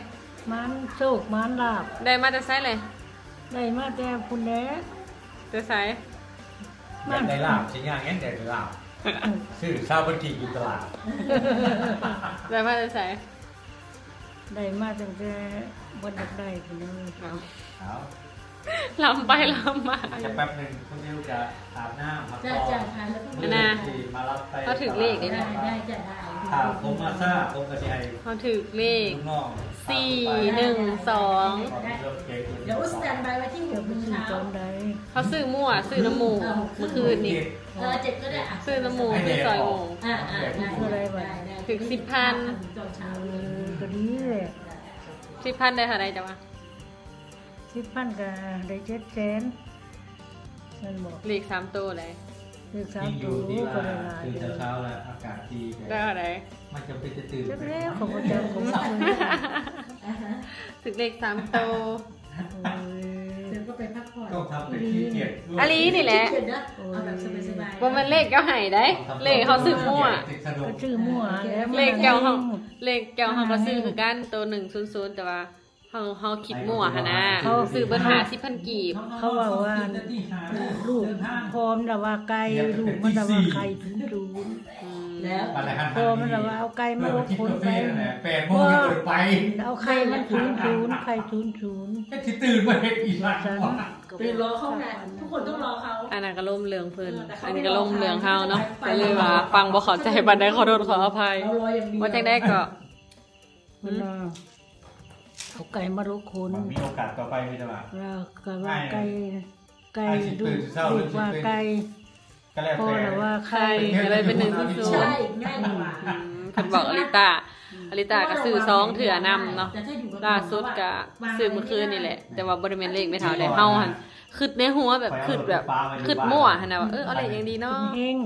ໝານໂຊກໝານລາບ. ໄດ້ມາແຕ່ໃສແຫຼະ? ໄດ້ມາແຕ່ພຸ້ນແຫຼະ. ແຕ່ໃສ? ຢາກໄດ້ລາບ ຊິຍ່າງຫຍັງ ຢາກໄດ້ລາບ. ຊື້ຊາວພັນກີບຢູ່ຕະຫຼາດ. ໄດ້ມາແຕ່ໃສ? ໄດ້ມາຕັ້ງແຕ່ບໍ່ຢາກໄດ້ພຸ້ນເລີຍ. ເອົາ ເອົາ ລຳໄປລຳມາ. ຈະແປັບໜຶ່ງ ຄຸນນິວຈະອາບນ້ຳພັກຜ່ອນ. ອັນນ່າ ເຮົາຖືກເລກເດ້ນີ້. ຖ້າຜົມມາຊ້າ ຜົມກໍຊິໃຫ້ ເຮົາຖືກເລກ ລູກນ້ອງ ສີ່ໜຶ່ງສອງ. ດຽວອຸສແຕນບາຍໄວ້ທີ່ຫົກໂມງເຊົ້າ. ເຮົາຊື້ມົ້ວ ຊື້ນຳໝູ່ມື້ຄືນນີ້. ເອີ ເຈັດກໍໄດ້ ຊື້ນຳໝູ່ ຊື້ຊອຍໝູ່. ອ່າໆ ຖືກສິບພັນ. ເອີ ກໍດີແຫຼະ. ສິບພັນໄດ້ເທົ່າໃດເຈົ້າວ່າ? ສິບພັນກໍໄດ້ເຈັດແສນ ແມ່ນບໍ່? ເລກສາມໂຕໃດ? ເລກສາມໂຕກໍໄດ້ຫຼາຍ. ຕື່ນແຕ່ເຊົ້າແລ້ວ ອາກາດດີ ໄດ້ເທົ່າໃດ? ມັນຈຳເປັນຈະຕື່ນ. ຈັກແລ້ວ ເຂົາບໍ່ຈັກ ເຂົາບໍ່ເຄີຍ. ຖືກເລກສາມໂຕ. ໂອ້ຍ ເຊີນກໍໄປພັກຜ່ອນ. ຕ້ອງທຳເປັນຂີ້ກຽດ. ອີ່ຫຼີນີ້ແຫຼະ. ເອົາແບບສະບາຍໆ. ບໍ່ແມ່ນເລກເຈົ້າໃຫ້ໃດ ເລກເຮົາຊື້ມົ້ວ. ກໍຊື້ມົ້ວແຫຼະ. ເລກເຈົ້າເຮົາ ເລກເຈົ້າເຮົາກໍຊື້ຄືກັນ ໂຕໜຶ່ງສູນສູນ ແຕ່ວ່າ ເຮົາ ເຮົາຄິດມົ້ວຫັ້ນນະ. ເຮົາຊື້ເບິດຫ້າສິບພັນກີບ. ເຂົາເວົ້າວ່າ ລູກພໍ່ມັນລະວ່າໄກ່ ລູກມັນລະວ່າໄຂ່ສູນສູນ. ອືມ ພໍ່ມັນລະວ່າເອົາໄກ່ມາອົບຄົນໄປ. ເອົາໄຂ່ມັນສູນສູນ ໄຂ່ສູນສູນ. ຈັ່ງຊັ້ນ ຕື່ນລໍເຂົານະ ທຸກຄົນຕ້ອງລໍເຂົາ. ອັນນັ້ນກໍລົມເລື່ອງເພິ່ນ ເອີ ແຕ່ເຂົາ ອັນນີ້ກໍລົມເລື່ອງເຮົາເນາະ ກໍເລີຍວ່າຟັງບໍ່ເຂົ້າໃຈປານໃດ ຂໍໂທດຂໍອະໄພ. ວ່າຈັ່ງໃດກໍ ເພິ່ນວ່າເອົາໄກ່ມາລົກຄົນ ມັນມີໂອກາດຕໍ່ໄປມີແຕ່ວ່າ ເອີ ກໍວ່າໄກ່ ໄກ່ ອ້າຍຊິຕື່ນເຊົ້າ ລູກວ່າໄກ່ ກໍແລ້ວແຕ່ ພໍ່ລະວ່າໄຂ່ ໄຂ່ກໍເລີຍເປັນໜຶ່ງສູນສູນ ໃຊ່ ງ່າຍກວ່າ ອືມ ເພິ່ນບອກອາລິຕາ ອາລິຕາກໍຊື້ສອງເທື່ອນຳເນາະ ລ່າສຸດກໍຊື້ມື້ຄືນນີ້ແຫຼະ ແຕ່ວ່າບໍ່ໄດ້ແມ່ນເລກແມ່ເຖົ້າເດ້ ເຮົາຫັ້ນຄິດໃນຫົວແບບ ຄິດແບບ ຄິດມົ້ວຫັ້ນນະວ່າ ເອີ ເອົາເລກຫຍັງດີເນາະ ເຮັງ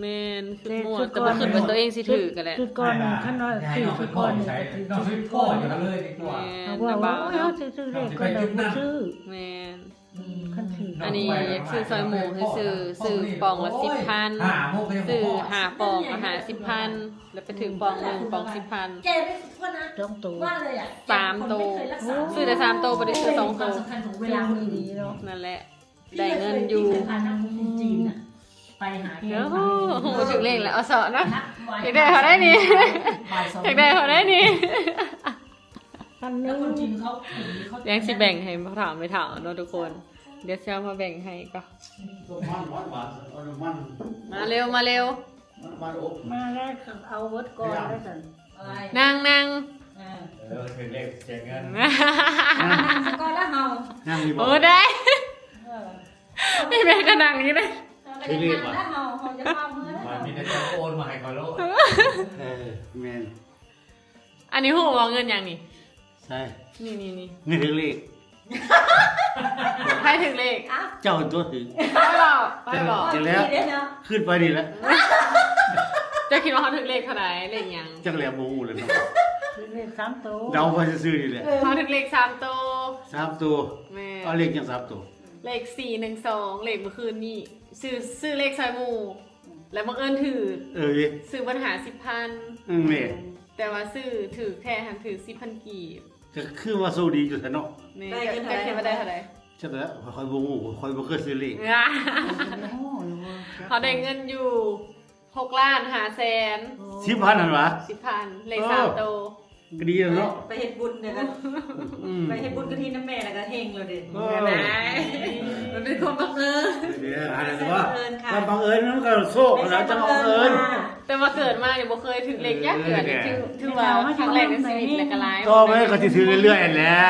ແມ່ນ ຄິດມົ້ວ ແຕ່ບໍ່ຄິດວ່າຕົວເອງຊິຖືກກໍແຫຼະ ຊຸດກ່ອນນັ້ນ ຄັນວ່າຊື້ຊຸດກ່ອນນີ້ກໍຖືກ ຊຸດກ່ອນນີ້ກໍຖືກ ແມ່ນ ເຮົາວ່າ ໂອ້ຍ ເຮົາຊິຊື້ເລກກ່ອນ ເຮົາບໍ່ຊື້ ແມ່ນ ອືມ ຄັນຖືກ ອັນນີ້ຢາກຊື້ຊອຍໝູໃຫ້ຊື້ ຊື້ປ່ອງລະສິບພັນ ຊື້ຫ້າປ່ອງກໍຫ້າສິບພັນ ແລ້ວໄປຖືກປ່ອງໜຶ່ງ ປ່ອງສິບພັນ ສອງໂຕ ສາມໂຕ ຊື້ໄດ້ສາມໂຕ ບໍ່ໄດ້ຊື້ສອງໂຕ ສຳຄັນຂອງເວລາ ດີເນາະ ນັ້ນແຫຼະ ໄດ້ເງິນຢູ່ ໄປຫາ ໂອ້ໂຫ ຖືກເລກແລ້ວ ເອົາເສາະນະ ຢາກໄດ້ເທົ່າໃດນີ້ ຢາກໄດ້ເທົ່າໃດນີ້ ພັນໜຶ່ງ ຍັງຊິແບ່ງໃຫ້ພໍ່ເຖົ້າແມ່ເຖົ້າເນາະທຸກຄົນ ດຽວຊິເອົາມາແບ່ງໃຫ້ກໍ ມາເລັວ ມາເລັວ ມາແລ້ວ ເອົາເບິດກ່ອນເດີຊັ້ນ ນັ່ງ ນັ່ງ ເອີ ເອີ ຖືກເລກແຈກເງິນ ນັ່ງສະກ່ອນລະເຮົາ ນັ່ງນີ້ບໍ່ ໂອ້ ໄດ້ ເອີ ມີແມ່ກະນັ່ງຢູ່ເດ້ ຖືກເລກວ່ະ ເຮົາ ເຮົາຈະເຂົ້າເມືອ ມັນມີແຕ່ເຈົ້າໂອນມາໃຫ້ຂ້ອຍໂລດ ເອີ ແມ່ນ ອັນນີ້ຮູ້ບໍ່ເງິນຫຍັງນີ້ ໃຊ່ ນີ້ໆໆ ເງິນຖືກເລກ ໃຜຖືກເລກ ເຈົ້າຕົວະຖືກ ໄປບອກ ໄປບອກ ຈັ່ງແລ້ວ ຄືນໄປນີ້ແຫຼະ ເຈົ້າຄິດວ່າເຮົາຖືກເລກເທົ່າໃດ ເລກຫຍັງ ຈັກແລ້ວ ບໍ່ຮູ້ແລ້ວເນາະ ຖືກເລກສາມໂຕ ເດົາໄປຊື່ໆນີ້ແຫຼະ ເຮົາຖືກເລກສາມໂຕ ສາມໂຕ ແມ່ນ ເອົາເລກຫຍັງສາມໂຕ ເລກສີ່ໜຶ່ງສອງ ເລກມື້ຄືນນີ້ ຊື້ ຊື້ເລກຊອຍໝູ່ ແລ້ວບັງເອີນຖືກ ເອີ ຊື້ເບິດຫ້າສິບພັນ ອືມ ແມ່ນ ແຕ່ວ່າຊື້ຖືກແທ້ຫັ້ນຖືກສິບພັນກີບ ກໍຄືວ່າໂຊກດີຢູ່ຊັ້ນເນາະ ແມ່ນ ໄດ້ເງິນເທົ່າໃດ ເຈົ້າຄິດວ່າໄດ້ເທົ່າໃດ ຈັກແລ້ວ ຂ້ອຍບໍ່ຮູ້ ຂ້ອຍບໍ່ເຄີຍຊື້ເລກ ໂອ້ໂຫ ເຮົາໄດ້ເງິນຢູ່ຫົກລ້ານຫ້າແສນ ສິບພັນຫັ້ນຫວາ ສິບພັນ ເລກສາມໂຕ ກໍດີແລ້ວເນາະ ໄປເຮັດບຸນເດີກັນ ອືມ ໄປເຮັດບຸນກະຖິນນຳແມ່ແລ້ວກໍເຮັງແລ້ວເດ້ ເອີ ມັນເປັນຄວາມບັງເອີນ ເອີ ອັນນັ້ນວ່າ ຄວາມບັງເອີນມັນກໍໂຊກຫັ້ນລະ ຈັ່ງບັງເອີນ ແຕ່ວ່າເກີດມານີ້ບໍ່ເຄີຍຖືກເລກຈັກເທື່ອ ເອີ ຖື ຖືວ່າຄັ້ງແລກໃນຊີວິດ ແລ້ວກໍຫຼາຍ ຕໍ່ໄປກໍຊິຖືກເລື້ອຍໆແຫຼະ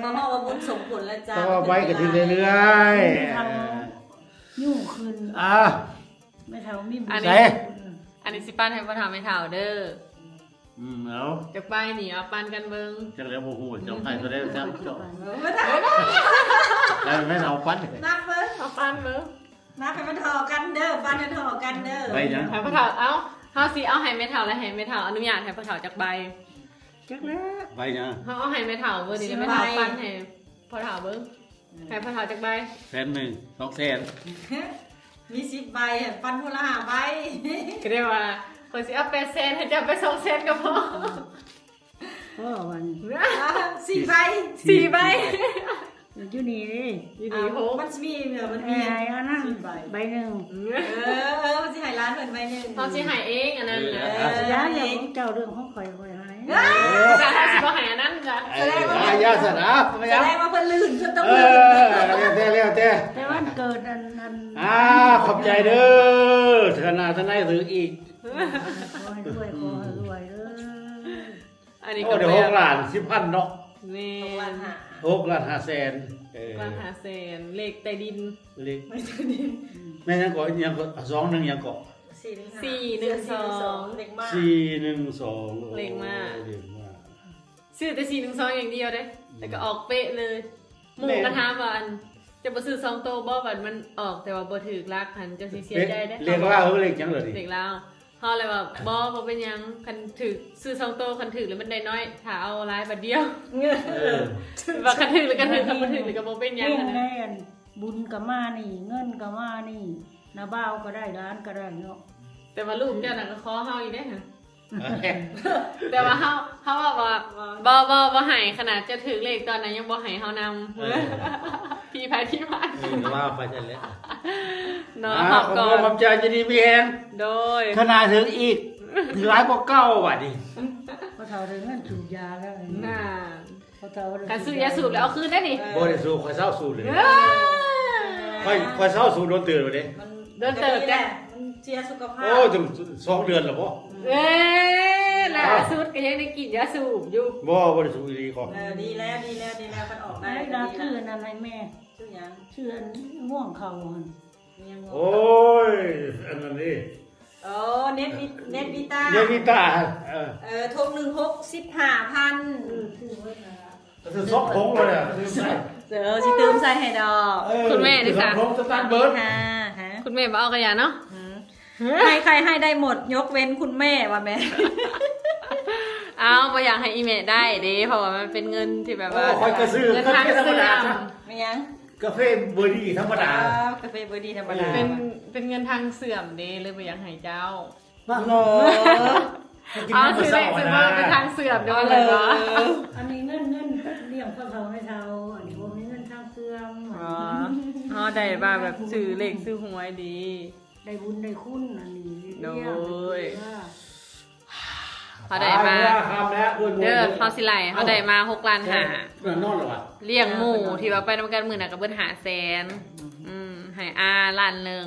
ເຂົາເວົ້າວ່າບຸນສົ່ງຜົນແລ້ວຈ້າ ຕໍ່ໄປກໍຖືກເລື້ອຍໆ ເອີ ຢູ່ຂຶ້ນ ອ່າ ແມ່ເຖົ້າມີບຸນ ອັນນີ້ ໃສ ອັນນີ້ຊິປັນໃຫ້ພໍ່ເຖົ້າແມ່ເຖົ້າເດີ ອືມ ເອົາ ຈັກໃບນີ້ ເອົາປັນກັນເບິ່ງ ຈັກແລ້ວ ບໍ່ຮູ້ ເຈົ້າໃຫ້ເທົ່າໃດ ເຈົ້າ ເອີ ແລ້ວແມ່ເຖົ້າປັນ ນັບເບິ່ງ ເອົາປັນເບິ່ງ ນັບໃຫ້ມັນທໍ່ກັນເດີ ປັນໃຫ້ທໍ່ກັນເດີ ໃບຫຍັງ ໃຫ້ພໍ່ເຖົ້າ ເອົາ ເຮົາຊິເອົາໃຫ້ແມ່ເຖົ້າ ແລະ ໃຫ້ແມ່ເຖົ້າອະນຸຍາດໃຫ້ພໍ່ເຖົ້າຈັກໃບ ຈັກແລ້ວ ໃບຫຍັງ ເຮົາເອົາໃຫ້ແມ່ເຖົ້າເບິ່ງນີ້ ແລ້ວແມ່ເຖົ້າປັນໃຫ້ພໍ່ເຖົ້າເບິ່ງ ໃຫ້ພໍ່ເຖົ້າຈັກໃບ ແສນໜຶ່ງ ສອງແສນ ມີສິບໃບ ປັນຜູ້ລະຫ້າໃບ ກໍໄດ້ວ່າ ຂ້ອຍຊິເອົາແປດແສນ ໃຫ້ເຈົ້າໄປສອງແສນກໍພໍ ພໍມັນ ສີ່ໃບ ສີ່ໃບ ຢູ່ນີ້ເດ້ ຢູ່ນີ້ຫົກ ມັນຊິມີ ມັນມີ ໃຫ້ອັນນັ້ນໃບໜຶ່ງ ເອີ ເອີ ມັນຊິໃຫ້ຫຼານເພິ່ນໃບໜຶ່ງ ເຮົາຊິໃຫ້ເອງອັນນັ້ນນະ ເອີ ຢ່າ ຢ່າຂອງເຈົ້າ ເລື່ອງຂອງຂ້ອຍ ຂ້ອຍໃຫ້ ເອີ ເຈົ້າເຮົາຊິບໍ່ໃຫ້ອັນນັ້ນຈ້ະ ສະແດງວ່າ ຢ່າ ຢ່າຊັ້ນນະ ສະແດງວ່າເພິ່ນລື່ນ ເພິ່ນຕ້ອງ ເອີ ລື່ນ ແລ້ວແຕ່ ແລ້ວແຕ່ ແຕ່ວັນເກີດອັນ ອັນ ອ່າ ຂອບໃຈເດີ ເທື່ອໜ້າເທື່ອໃດຖືກອີກ ຂໍໃຫ້ລວຍ ຂໍໃຫ້ລວຍເດີ ອັນນີ້ ໂອ້ ກໍໄດ້ຫົກລ້ານສິບພັນເນາະ ແມ່ນ ຫົກລ້ານຫ້າ ຫົກລ້ານຫ້າແສນ ເອີ ຫົກລ້ານຫ້າແສນ ເລກໃຕ້ດິນ ເລກ ໃຕ້ດິນ ແມ່ນຫຍັງເກາະ ຫຍັງເກາະ ສອງໜຶ່ງຫຍັງເກາະ ສີ່ໜຶ່ງສອງ ສີ່ໜຶ່ງສອງ ເລກມ້າ ສີ່ໜຶ່ງສອງ ເລກມ້າ ໂອ້ ເລກມ້າ ຊື້ແຕ່ສີ່ໜຶ່ງສອງຢ່າງດຽວເດ້ ອືມ ແລ້ວກໍອອກເປະເລີຍ ໝູ່ກໍຖາມວ່າ ອັນ ເຈົ້າບໍ່ຊື້ສອງໂຕບໍ່ ບັດມັນອອກແຕ່ວ່າບໍ່ຖືກຫຼັກຫັ້ນ ເຈົ້າຊິເສຍໃຈເດ້ ເລກລາວ ເອີ ເລກຫຍັງລະນີ້ ເລກລາວ ເຮົາເລີຍວ່າ ບໍ່ ບໍ່ເປັນຫຍັງ ຄັນຖືກຊື້ສອງໂຕ ຄັນຖືກແລ້ວມັນໄດ້ນ້ອຍ ຖ້າເອົາຫຼາຍບາດດຽວ ເອີ ວ່າຄັນຖືກແລ້ວກໍຖືກ ຄັນບໍ່ຖືກແລ້ວກໍບໍ່ເປັນຫຍັງ ເຮັງແນ່ ຫັ້ນນະ ບຸນກໍມານີ້ ເງິນກໍມານີ້ ນ້າບ່າວກໍໄດ້ ຫຼານກໍໄດ້ເນາະ ແຕ່ວ່າລູກເຈົ້ານັ້ນກໍຂໍເຮົາຢູ່ເດ້ຫັ້ນ ແຕ່ວ່າເຮົາ ເຮົາເວົ້າວ່າ ບໍ່ ບໍ່ ບໍ່ໃຫ້ ຂະໜາດເຈົ້າຖືກເລກຕອນນັ້ນຍັງບໍ່ໃຫ້ເຮົານຳ ເອີ ທີ່ໃຜທີ່ມັນ ເອີ ກໍວ່າໄປຊັ້ນແຫຼະ ເນາະ ອ່າ ຂອບໃຈ ຍິນດີມີແຮງ ໂດຍ ເທື່ອໜ້າຖືກອີກ ຖືກຫຼາຍກວ່າເກົ່າບາດນີ້ ພໍ່ເຖົ້າໄດ້ເງິນສູບຢາແລ້ວ ນັ້ນ ພໍ່ເຖົ້າ ຄັນຊື້ຢາສູບແລ້ວເອົາຄືນໄດ້ນີ້ ບໍ່ໄດ້ສູບ ຂ້ອຍເຊົາສູບເລີຍ ເອີ ຂ້ອຍ ຂ້ອຍເຊົາສູບດົນເຕີບແລ້ວເດ້ ມັນ ໂດນເຕີບ ກະດີແຫຼະ ມັນເສຍສຸຂະພາບ ໂອ້ຍ ສອງເດືອນແລ້ວບໍ? ເອີ ລ່າສຸດກໍຍັງໄດ້ກິນຢາສູບຢູ່. ບໍ່ ບໍ່ໄດ້ສູບອີ່ຫຼີຂ້ອຍ. ເອີ ດີແລ້ວ ດີແລ້ວ ດີແລ້ວ ຄັນອອກໄດ້ ໄດ້ ກໍດີແລ້ວ. ຊື້ອັນນັ້ນໃຫ້ແມ່ ຊື້ຫຍັງ? ຊື້ອັນ ຫ່ວງເຂົ້າຫັ້ນ. ໂອ້ຍ ອັນນັ້ນເດ້ ໂອ້ ເນັດວິ ເນັດວິຕ້າ ເນັດວິຕ້າ ເອີ ເອີ ຖົງໜຶ່ງຫົກສິບຫ້າພັນ. ເອີ ຊື້ເບິດນັ້ນລະ ຊື້ສອງຖົງເລີຍ ຊື້ໃສ່ ເອີ ຊິຕື່ມໃສ່ໃຫ້ດອກ. ເອີ ຄຸນແມ່ເດ້ ຊື້ສອງຖົງສະຕານເບິດ. ຫາ ຫາ ຄຸນແມ່ບໍ່ເອົາກະຢ່າເນາະ. ໃຫ້ໃຄໃຫ້ໄດ້ໝົດ ຍົກເວັ້ນຄຸນແມ່ວ່າແມ່. ເອົາ ບໍ່ຢາກໃຫ້ອີ່ແມ່ໄດ້ເດ້ ເພາະວ່າມັນເປັນເງິນທີ່ແບບວ່າ ໂອ້ ຂ້ອຍກໍຊື້ ເງິນທາງເສື່ອມ. ແມ່ນຫຍັງ? ກາເຟເບີດີທຳມະດາ. ເອີ ກາເຟເບີດີທຳມະດາ. ເປັນ ເປັນເງິນທາງເສື່ອມເດ້ ເລີຍບໍ່ຢາກໃຫ້ເຈົ້າ. ເອົາ ຊື້ເລກຊື້ເບີເປັນທາງເສື່ອມເດ້. ເອີ ອັນນີ້ເງິນ ເງິນລ້ຽງພໍ່ເຖົ້າແມ່ເຖົ້າ ອັນນີ້ບໍ່ມີເງິນທາງເສື່ອມ. ອໍ ເຮົາໄດ້ວ່າແບບຊື້ເລກຊື້ຫວຍດີ ໄດ້ບຸນໄດ້ຄຸນ ອັນນີ້ ໂດຍ ເຮົາໄດ້ມາ ເດີ ເຮົາຊິໄລ່ ເຮົາໄດ້ມາຫົກລ້ານຫ້າ ນອນແລ້ວຫວາ ລ້ຽງໝູ່ທີ່ວ່າໄປນຳກັນມື້ນັ້ນກໍເບິດຫ້າແສນ. ອືມ ໃຫ້ອາລ້ານໜຶ່ງ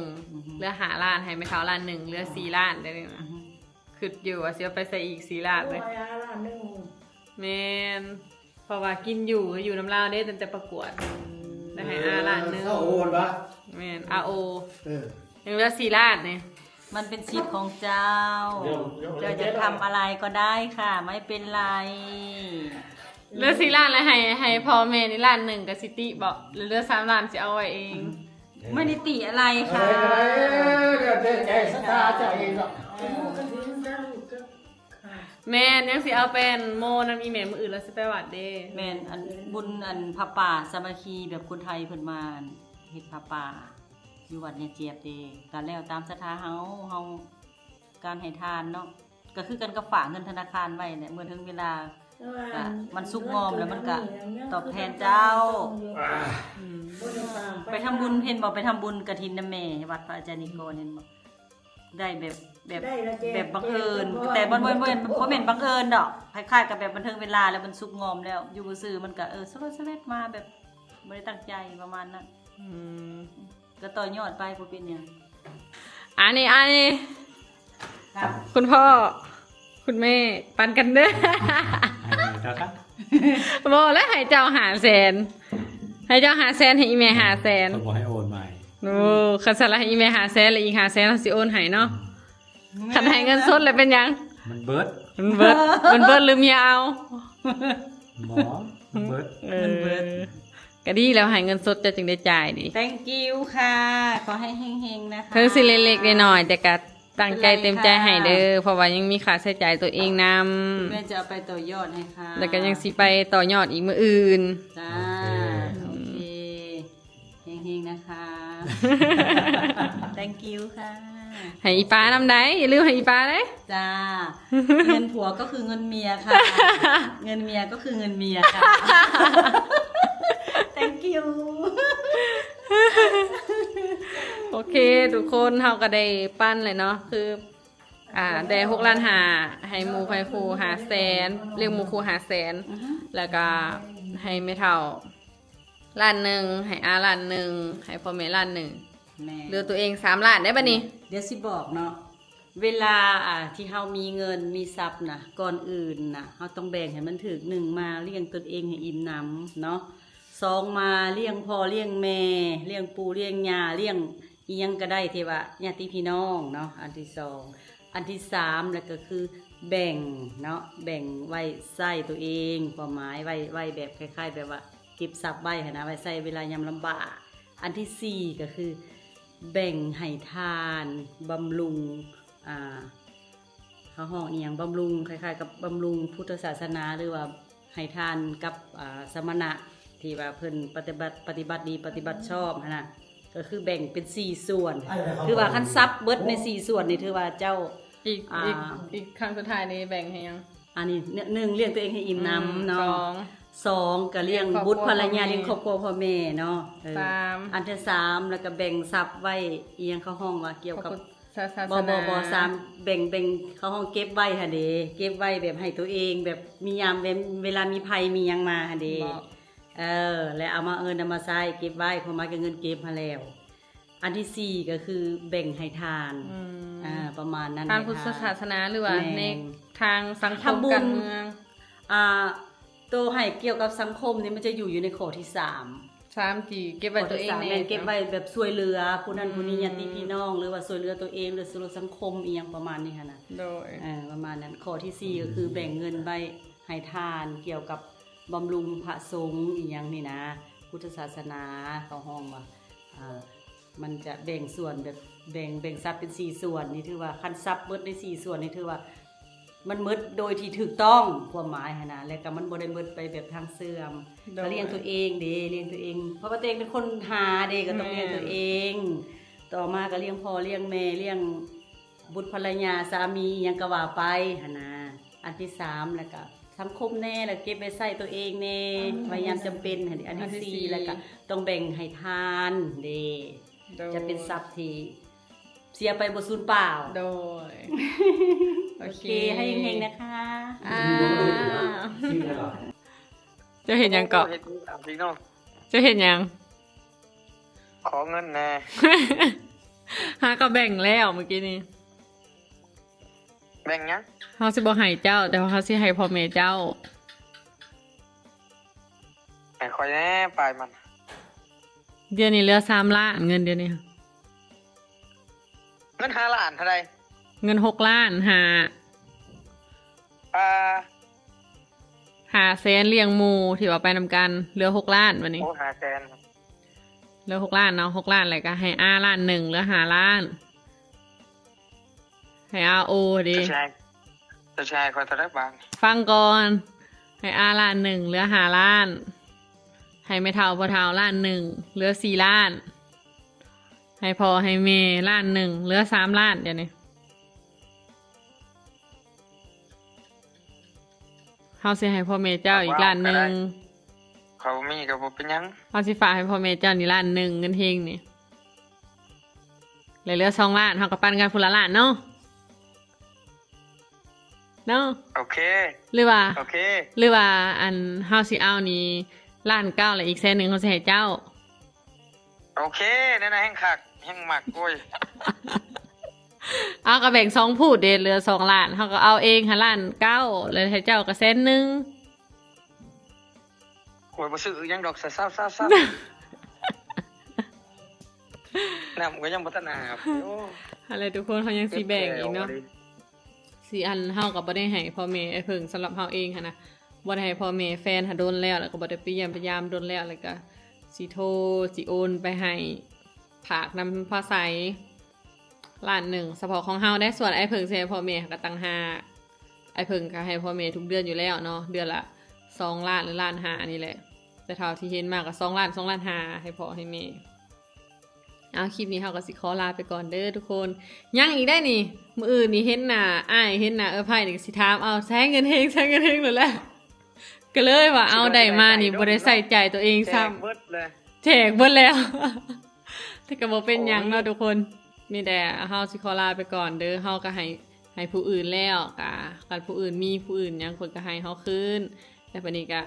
ເຫຼືອຫ້າລ້ານ ໃຫ້ແມ່ເຖົ້າລ້ານໜຶ່ງ ເຫຼືອສີ່ລ້ານ ໄດ້ນີ້ນະ. ຄິດຢູ່ວ່າຊິເອົາໄປໃສອີກສີ່ລ້ານເລີຍ. ໂອ້ຍ ອາລ້ານໜຶ່ງ ແມ່ນ ເພາະວ່າກິນຢູ່ ຢູ່ນຳລາວເດ້ ຕັ້ງແຕ່ປະກວດ ໄດ້ໃຫ້ອາລ້ານໜຶ່ງ. ເອີ ເຊົາໂອນວະ? ແມ່ນ ອາໂອ. ເອີ ຍັງເຫຼືອສີ່ລ້ານນີ້. ມັນເປັນສິດຂອງເຈົ້າ ເຈົ້າຢາກທຳອະໄລກໍໄດ້ຄ່ະ ໄມ່ເປັນໄລ. ເຫຼືອສີ່ລ້ານ ແລ້ວໃຫ້ ໃຫ້ພໍ່ແມ່ນີ້ລ້ານໜຶ່ງ ກໍຊິຕິບໍ? ເຫຼືອສາມລ້ານ ຊິເອົາໄວ້ເອງ. ອືມ ໄມ່ໄດ້ຕິອະໄລຄ່ະ ເອີ ແລ້ວແຕ່ໃຈສັດທາເຈົ້າເອງເນາະ. ເອີ ແມ່ນ ຍັງຊິເອົາໄປອັນໂມນຳອີ່ແມ່ມື້ອື່ນ ແລ້ວຊິໄປວັດເດ້. ແມ່ນ ອັນບຸນອັນຜ້າປ່າສາມັກຄີ ແບບຄົນໄທເພິ່ນມາເຮັດຜ້າປ່າຢູ່ວັດຍາຈຽບເດ້ ກະແລ້ວຕາມສັດທາເຮົາ ເຮົາການໃຫ້ທານເນາະ ກະຄືກັນກັບຝາກເງິນທະນາຄານໄວ້ແຫຼະ ເມື່ອເຖິງເວລາ ກະມັນສຸກງອມແລ້ວມັນກະຕອບແທນເຈົ້າ. ອືມ ໄປທຳບຸນ ເຫັນບໍ່ ໄປທຳບຸນກະຖິນນຳແມ່ ວັດພະອາຈານນິກອນ ເຫັນບໍ່? ໄດ້ແບບ ແບບ ໄດ້ລະແຈກ ແບບບັງເອີນ ແຈກ ແຕ່ບໍ່ ບໍ່ ບໍ່ ບໍ່ແມ່ນບັງເອີນດອກ ຄ້າຍໆກັບແບບມັນເຖິງເວລາແລ້ວ ມັນສຸກງອມແລ້ວ ຢູ່ຊື່ໆ ມັນກະ ເອີ ສະແລັດສະແລັດມາ ແບບບໍ່ໄດ້ຕັ້ງໃຈປະມານນັ້ນ. ອືມ ກະຕໍ່ຍອດໄປ ບໍ່ເປັນຫຍັງ. ອັນນີ້ ອັນນີ້ ຄຸນພໍ່ ຄຸນແມ່ ປັນກັນເດີ. ໃຫ້ເຈົ້າຊະ ບໍ່ແລ້ວ ໃຫ້ເຈົ້າຫ້າແສນ ໃຫ້ເຈົ້າຫ້າແສນ ໃຫ້ອີ່ແມ່ຫ້າແສນ ເພິ່ນບໍ່ໃຫ້ໂອນໃໝ່. ໂອ້ ຄັນຊັ້ນລະ ໃຫ້ອີ່ແມ່ຫ້າແສນ ແລ້ວອີກຫ້າແສນ ເຮົາຊິໂອນໃຫ້ເນາະ. ຄັນໃຫ້ເງິນສົດແລ້ວເປັນຫຍັງ? ມັນເບິດ ມັນເບິດ ມັນເບິດຫຼືເມຍເອົາ? ບໍ່ ມັນເບິດ ເອີ ມັນເບິດ ກະດີແລ້ວ ໃຫ້ເງິນສົດເຈົ້າຈຶ່ງໄດ້ຈ່າຍນີ້. Thank you ຄ່ະ ຂໍໃຫ້ເຮັງໆ ນະຄະ ເຖິງຊິເລັກໆນ້ອຍໆ ແຕ່ກະຕັ້ງໃຈເຕັມໃຈໃຫ້ເດີ ເພາະວ່າຍັງມີຄ່າໃຊ້ຈ່າຍຕົວເອງນຳ. ແມ່ຈະເອົາໄປຕໍ່ຍອດໃຫ້ຄ່ະ ແລ້ວກະຍັງຊິໄປຕໍ່ຍອດອີກມື້ອື່ນ. ຈ້າ ໂອເຄ ໂອເຄ ເຮັງໆ ນະຄະ. Thank you ຄ່ະ ໃຫ້ອີປານຳໃດ ຢ່າລືມໃຫ້ອີປາເດ້. ຈ້າ ເງິນຜົວກໍຄືເງິນເມຍຄ່ະ ເງິນເມຍກໍຄືເງິນເມຍຄ່ະ. Thank you. ໂອເຄ ທຸກຄົນ ເຮົາກໍໄດ້ປັນແລ້ວເນາະ ຄື ອ່າ ໄດ້ຫົກລ້ານຫ້າ ໃຫ້ໝູ່ໃຫ້ຄູ່ຫ້າແສນ ລ້ຽງໝູ່ຄູ່ຫ້າແສນ ອືຮຶ ແລ້ວກໍໃຫ້ແມ່ເຖົ້າລ້ານໜຶ່ງ ໃຫ້ອາລ້ານໜຶ່ງ ໃຫ້ພໍ່ແມ່ລ້ານໜຶ່ງ. ແມ່ນ ເຫຼືອຕົວເອງສາມລ້ານໄດ໋ບັດນີ້. ດຽວຊິບອກເນາະ ເວລາ ອ່າ ທີ່ເຮົາມີເງິນມີຊັບນະ ກ່ອນອື່ນນະ ເຮົາຕ້ອງແບ່ງໃຫ້ມັນຖືກ ໜຶ່ງ ມາລ້ຽງຕົນເອງໃຫ້ອີ່ມໜຳເນາະ ສອງ ມາລ້ຽງພໍ່ລ້ຽງແມ່ ລ້ຽງປູ່ລ້ຽງຍ່າ ລ້ຽງ ອີ່ຫຍັງກໍໄດ້ທີ່ວ່າຍາດຕິພີ່ນ້ອງເນາະ ອັນທີສອງ. ອັນທີສາມ ແລ້ວກໍຄືແບ່ງເນາະ ແບ່ງໄວ້ໃຊ້ຕົວເອງ ຄວາມໝາຍໄວ້ ໄວ້ແບບຄ້າຍໆແບບວ່າເກັບຊັບໄວ້ຫັ້ນນະ ໄວ້ໃຊ້ເວລາຍາມລຳບາກ. ອັນທີສີ່ ກໍຄືແບ່ງໃຫ້ທານ ບຳລຸງ ອ່າ ເຮົາຮ້ອງອີ່ຫຍັງ ບຳລຸງ ຄ້າຍໆກັບບຳລຸງພຸດທະສາສະໜາ ຫຼືວ່າໃຫ້ທານກັບ ອ່າ ສະມະນະທີ່ວ່າເພິ່ນປະຕິບັດ ປະຕິບັດດີ ປະຕິບັດຊອບຫັ້ນນະ ກໍຄືແບ່ງເປັນສີ່ສ່ວນ. ຖືວ່າຄັນສັບເບິດໃນສີ່ສ່ວນນີ້ ຖືວ່າເຈົ້າ ອີກ ອ່າ ອີກ ອີກຄັ້ງສຸດທ້າຍນີ້ແບ່ງໃຫ້ຫຍັງ? ອັນນີ້ ໜຶ່ງ ລ້ຽງຕົວເອງໃຫ້ອີ່ມໜຳເນາະ ອືມ ສອງ ສອງ ກໍລ້ຽງບຸດ ລ້ຽງຄອບຄົວ ພະລະຍາ ພໍ່ແມ່ ລ້ຽງຄອບຄົວພໍ່ແມ່ເນາະ ເອີ ສາມ ອັນທີສາມ ແລ້ວກໍແບ່ງຊັບໄວ້ ອີ່ຫຍັງເຂົາຮ້ອງວ່າກ່ຽວກັບ ພະພຸດ ສາສະໜາ ບໍ່ ບໍ່ ບໍ່ ສາມ ແບ່ງ ແບ່ງ ເຂົາຮ້ອງເກັບໄວ້ຫັ້ນເດ ເກັບໄວ້ແບບໃຫ້ຕົວເອງ ແບບມີຍາມ ເວ ເວລາມີໄພມີຫຍັງມາຫັ້ນເດ ເອີ ແລ້ວເອົາມາ ເງິນເອົາມາໃຊ້ ເກັບໄວ້ ຄວາມໝາຍກໍເງິນເກັບຫັ້ນແຫຼ້ວ. ອັນທີສີ່ກໍຄືແບ່ງໃຫ້ທານ ອືມ ອ່າ ປະມານນັ້ນ ທານ ໃຫ້ທານ ພຸດທະສາສະໜາ ຫຼືວ່າ ແມ່ນ ໃນທາງສັງຄົມ ທຳບຸນ ການເມືອງ ອ່າ ໂຕໃຫ້ກ່ຽວກັບສັງຄົມນີ້ ມັນຈະຢູ່ ຢູ່ໃນຂໍ້ທີສາມ ສາມ ທີ່ເກັບໄວ້ຕົວເອງ ຂໍ້ທີສາມ ແນ່ ແມ່ນເກັບໄວ້ແບບຊ່ວຍເຫຼືອຜູ້ນັ້ນ ອືມ ຜູ້ນີ້ ຍາດຕິພີ່ນ້ອງ ຫຼືວ່າຊ່ວຍເຫຼືອຕົວເອງ ຫຼືຊ່ວຍເຫຼືອສັງຄົມ ອີ່ຫຍັງປະມານນີ້ຫັ້ນນະ ໂດຍ ເອີ ປະມານນັ້ນ. ຂໍ້ທີສີ່ກໍຄືແບ່ງເງິນໄວ້ໃຫ້ທານ ກ່ຽວກັບບຳລຸງພະສົງ ອີ່ຫຍັງນີ້ນະ ພຸດທະສາສະໜາ ເຂົາຮ້ອງວ່າ ອ່າ ມັນຈະແບ່ງສ່ວນແບບ ແບ່ງ ແບ່ງຊັບເປັນສີ່ສ່ວນນີ້ ຖືວ່າຄັນຊັບໝົດໃນສີ່ສ່ວນນີ້ ຖືວ່າມັນໝົດໂດຍທີ່ຖືກຕ້ອງ ຄວາມໝາຍຫັ້ນນະ ແລະກໍມັນບໍ່ໄດ້ໝົດໄປແບບທາງເສື່ອມ ໂດຍ ກໍລ້ຽງຕົວເອງເດ້ ລ້ຽງຕົວເອງ ເພາະວ່າຕົວເອງເປັນຄົນຫາເດ້ ກໍຕ້ອງ ແມ່ນ ລ້ຽງຕົວເອງ ຕໍ່ມາກໍລ້ຽງພໍ່ລ້ຽງແມ່ ລ້ຽງບຸດພັນລະຍາ ສາມີ ອີ່ຫຍັງກໍວ່າໄປຫັ້ນນະ. ອັນທີສາມ ແລ້ວກໍສັງຄົມແດ່ ແລ້ວເກັບໄວ້ໃຊ້ຕົວເອງແດ່ ອືມ ໄວ້ຍາມຈຳເປັນຫັ້ນເດ. ອັນທີ ອັນທີສີ່ ສີ່ ແລ້ວກໍຕ້ອງແບ່ງໃຫ້ທານເດ້ ໂດຍ ຈະເປັນຊັບທີ່ເສຍໄປບໍ່ສູນເປົ່າ ໂດຍ ໂອ ໂອເຄ ເຄ ໃຫ້ເຮັງໆ ນະຄະ ອ່າ ເຈົ້າເຮັດຫຍັງເກາະ? ເຮັດອີ່ຫຍັງເນາະ? ເຈົ້າເຮັດຫຍັງ? ຂໍເງິນແດ່ ຫາກໍແບ່ງແລ້ວມື້ກີ້ນີ້. ແບ່ງຫຍັງ? ເຮົາຊິບໍ່ໃຫ້ເຈົ້າ ແຕ່ວ່າເຮົາຊິໃຫ້ພໍ່ແມ່ເຈົ້າ. ໃຫ້ຂ້ອຍແດ່ ປາຍມັນ. ດຽວນີ້ເຫຼືອສາມລ້ານ ເງິນດຽວນີ້. ເງິນຫ້າລ້ານເທົ່າໃດ? ເງິນຫົກລ້ານຫ້າ. ປາ ຫ້າແສນລ້ຽງໝູ່ທີ່ວ່າໄປນຳກັນ ເຫຼືອຫົກລ້ານບາດນີ້. ໂອ້ ຫ້າແສນ ເຫຼືອຫົກລ້ານເນາະ ຫົກລ້ານ ແລ້ວກໍໃຫ້ອາລ້ານໜຶ່ງ ເຫຼືອຫ້າລ້ານ. ໃຫ້ອາໂອເດ້ ເຈົ້າຊິໃຫ້ ເຈົ້າຊິໃຫ້ຂ້ອຍເທົ່າໃດບາດ? ຟັງກ່ອນ ໃຫ້ອາລ້ານໜຶ່ງ ເຫຼືອຫ້າລ້ານ ໃຫ້ແມ່ເຖົ້າພໍ່ເຖົ້າລ້ານໜຶ່ງ ເຫຼືອສີ່ລ້ານ ໃຫ້ພໍ່ໃຫ້ແມ່ລ້ານໜຶ່ງ ເຫຼືອສາມລ້ານ ດຽວນີ້. ເຮົາຊິໃຫ້ພໍ່ແມ່ເຈົ້າອີກລ້ານໜຶ່ງ. ເຂົາບໍ່ມີກໍບໍ່ເປັນຫຍັງ. ເຮົາຊິຝາກໃຫ້ພໍ່ແມ່ເຈົ້ານີ້ລ້ານໜຶ່ງ ເງິນເຮັງນີ້ ແລະເຫຼືອສອງລ້ານ ເຮົາກໍປັນກັນຜູ້ລະລ້ານເນາະ ເນາະ. ໂອເຄ ຫຼືວ່າ ໂອເຄ ຫຼືວ່າ ອັນ ເຮົາຊິເອົານີ້ລ້ານເກົ້າ ແລະອີກແສນໜຶ່ງເຮົາຊິໃຫ້ເຈົ້າ. ໂອເຄ ແນວນັ້ນແຮ່ງຄັກ ແຮ່ງມັກ ໂອ້ຍ. ເອົາ ກໍແບ່ງສອງພູດເດ້ ເຫຼືອສອງລ້ານ ເຮົາກໍເອົາເອງຫັ້ນລ້ານເກົ້າ ແລ້ວໃຫ້ເຈົ້າກໍແສນໜຶ່ງ. ໂອ້ຍ ບໍ່ຊື້ຫຍັງດອກ ຊະ ຊະ ຊະ ຊະ. ນ້ຳກໍຍັງບໍ່ທັນອາບ. ໂອ້ ຫັ້ນແຫຼະທຸກຄົນ ເຮົາຍັງຊິແບ່ງອີກເນາະ. ຊິ ອັນ ເຮົາກໍບໍ່ໄດ້ໃຫ້ພໍ່ແມ່ອ້າຍເຜິ້ງ ສຳລັບເຮົາເອງຫັ້ນນະ ບໍ່ໄດ້ໃຫ້ພໍ່ແມ່ແຟນຫັ້ນດົນແລ້ວ ແລ້ວກໍບໍ່ໄດ້ໄປຢ້ຽມໄປຢາມດົນແລ້ວ ແລ້ວກໍຊິໂທ ຊິໂອນໄປໃຫ້ ຝາກນຳພາໄຊລ້ານໜຶ່ງ ສະເພາະຂອງເຮົາເດ້. ສ່ວນອ້າຍເຜິ້ງຊິໃຫ້ພໍ່ແມ່ກໍຕ່າງຫາກ ອ້າຍເຜິ້ງກໍໃຫ້ພໍ່ແມ່ທຸກເດືອນຢູ່ແລ້ວເນາະ ເດືອນລະສອງລ້ານ ຫຼືລ້ານຫ້ານີ້ແຫຼະ ແຕ່ເທົ່າທີ່ເຫັນມາກໍສອງລ້ານ ສອງລ້ານຫ້າ ໃຫ້ພໍ່ໃຫ້ແມ່. ເອົາ ຄລິບນີ້ເຮົາກໍຊິຂໍລາໄປກ່ອນເດີທຸກຄົນ. ຍັງອີກໄດ໋ນີ້ ມື້ອື່ນນີ້ເຫັນໜ້າອ້າຍ ເຫັນໜ້າເອື້ອຍໄພນີ້ ກໍຊິຖາມ ເອົາ ໃຊ້ເງິນເຮັງ ໃຊ້ເງິນເຮັງໂລດແຫຼະ. ກໍເລີຍວ່າ ເອົາ ໄດ້ມານີ້ບໍ່ໄດ້ໃຊ້ຈ່າຍຕົວເອງຊ້ຳ ແຈກເບິດແລ້ວ ແຕ່ກໍບໍ່ເປັນຫຍັງເນາະທຸກຄົນ. ມີແຕ່ເຮົາຊິຂໍລາໄປກ່ອນເດີ. ເຮົາກໍໃຫ້ ໃຫ້ຜູ້ອື່ນແລ້ວ ກໍຄັນຜູ້ອື່ນມີ ຜູ້ອື່ນຫຍັງ ເພິ່ນກໍໃຫ້ເຮົາຄືນ. ແລ້ວບາດນີ້ກໍ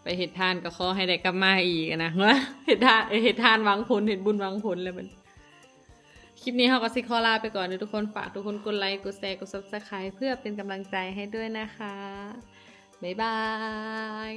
ໄປເຮັດທານກໍຂໍໃຫ້ໄດ້ກັບມາອີກນະ ເຮັດທານ ເຮັດທານຫວັງຜົນ ເຮັດບຸນຫວັງຜົນແລ້ວບັດ. ຄລິບນີ້ເຮົາກໍຊິຂໍລາໄປກ່ອນເດີທຸກຄົນ. ຝາກທຸກຄົນກົດໄລ ກົດແຊ ກົດ Subscribe ເພື່ອເປັນກຳລັງໃຈໃຫ້ດ້ວຍນະຄະ. ບາຍບາຍ.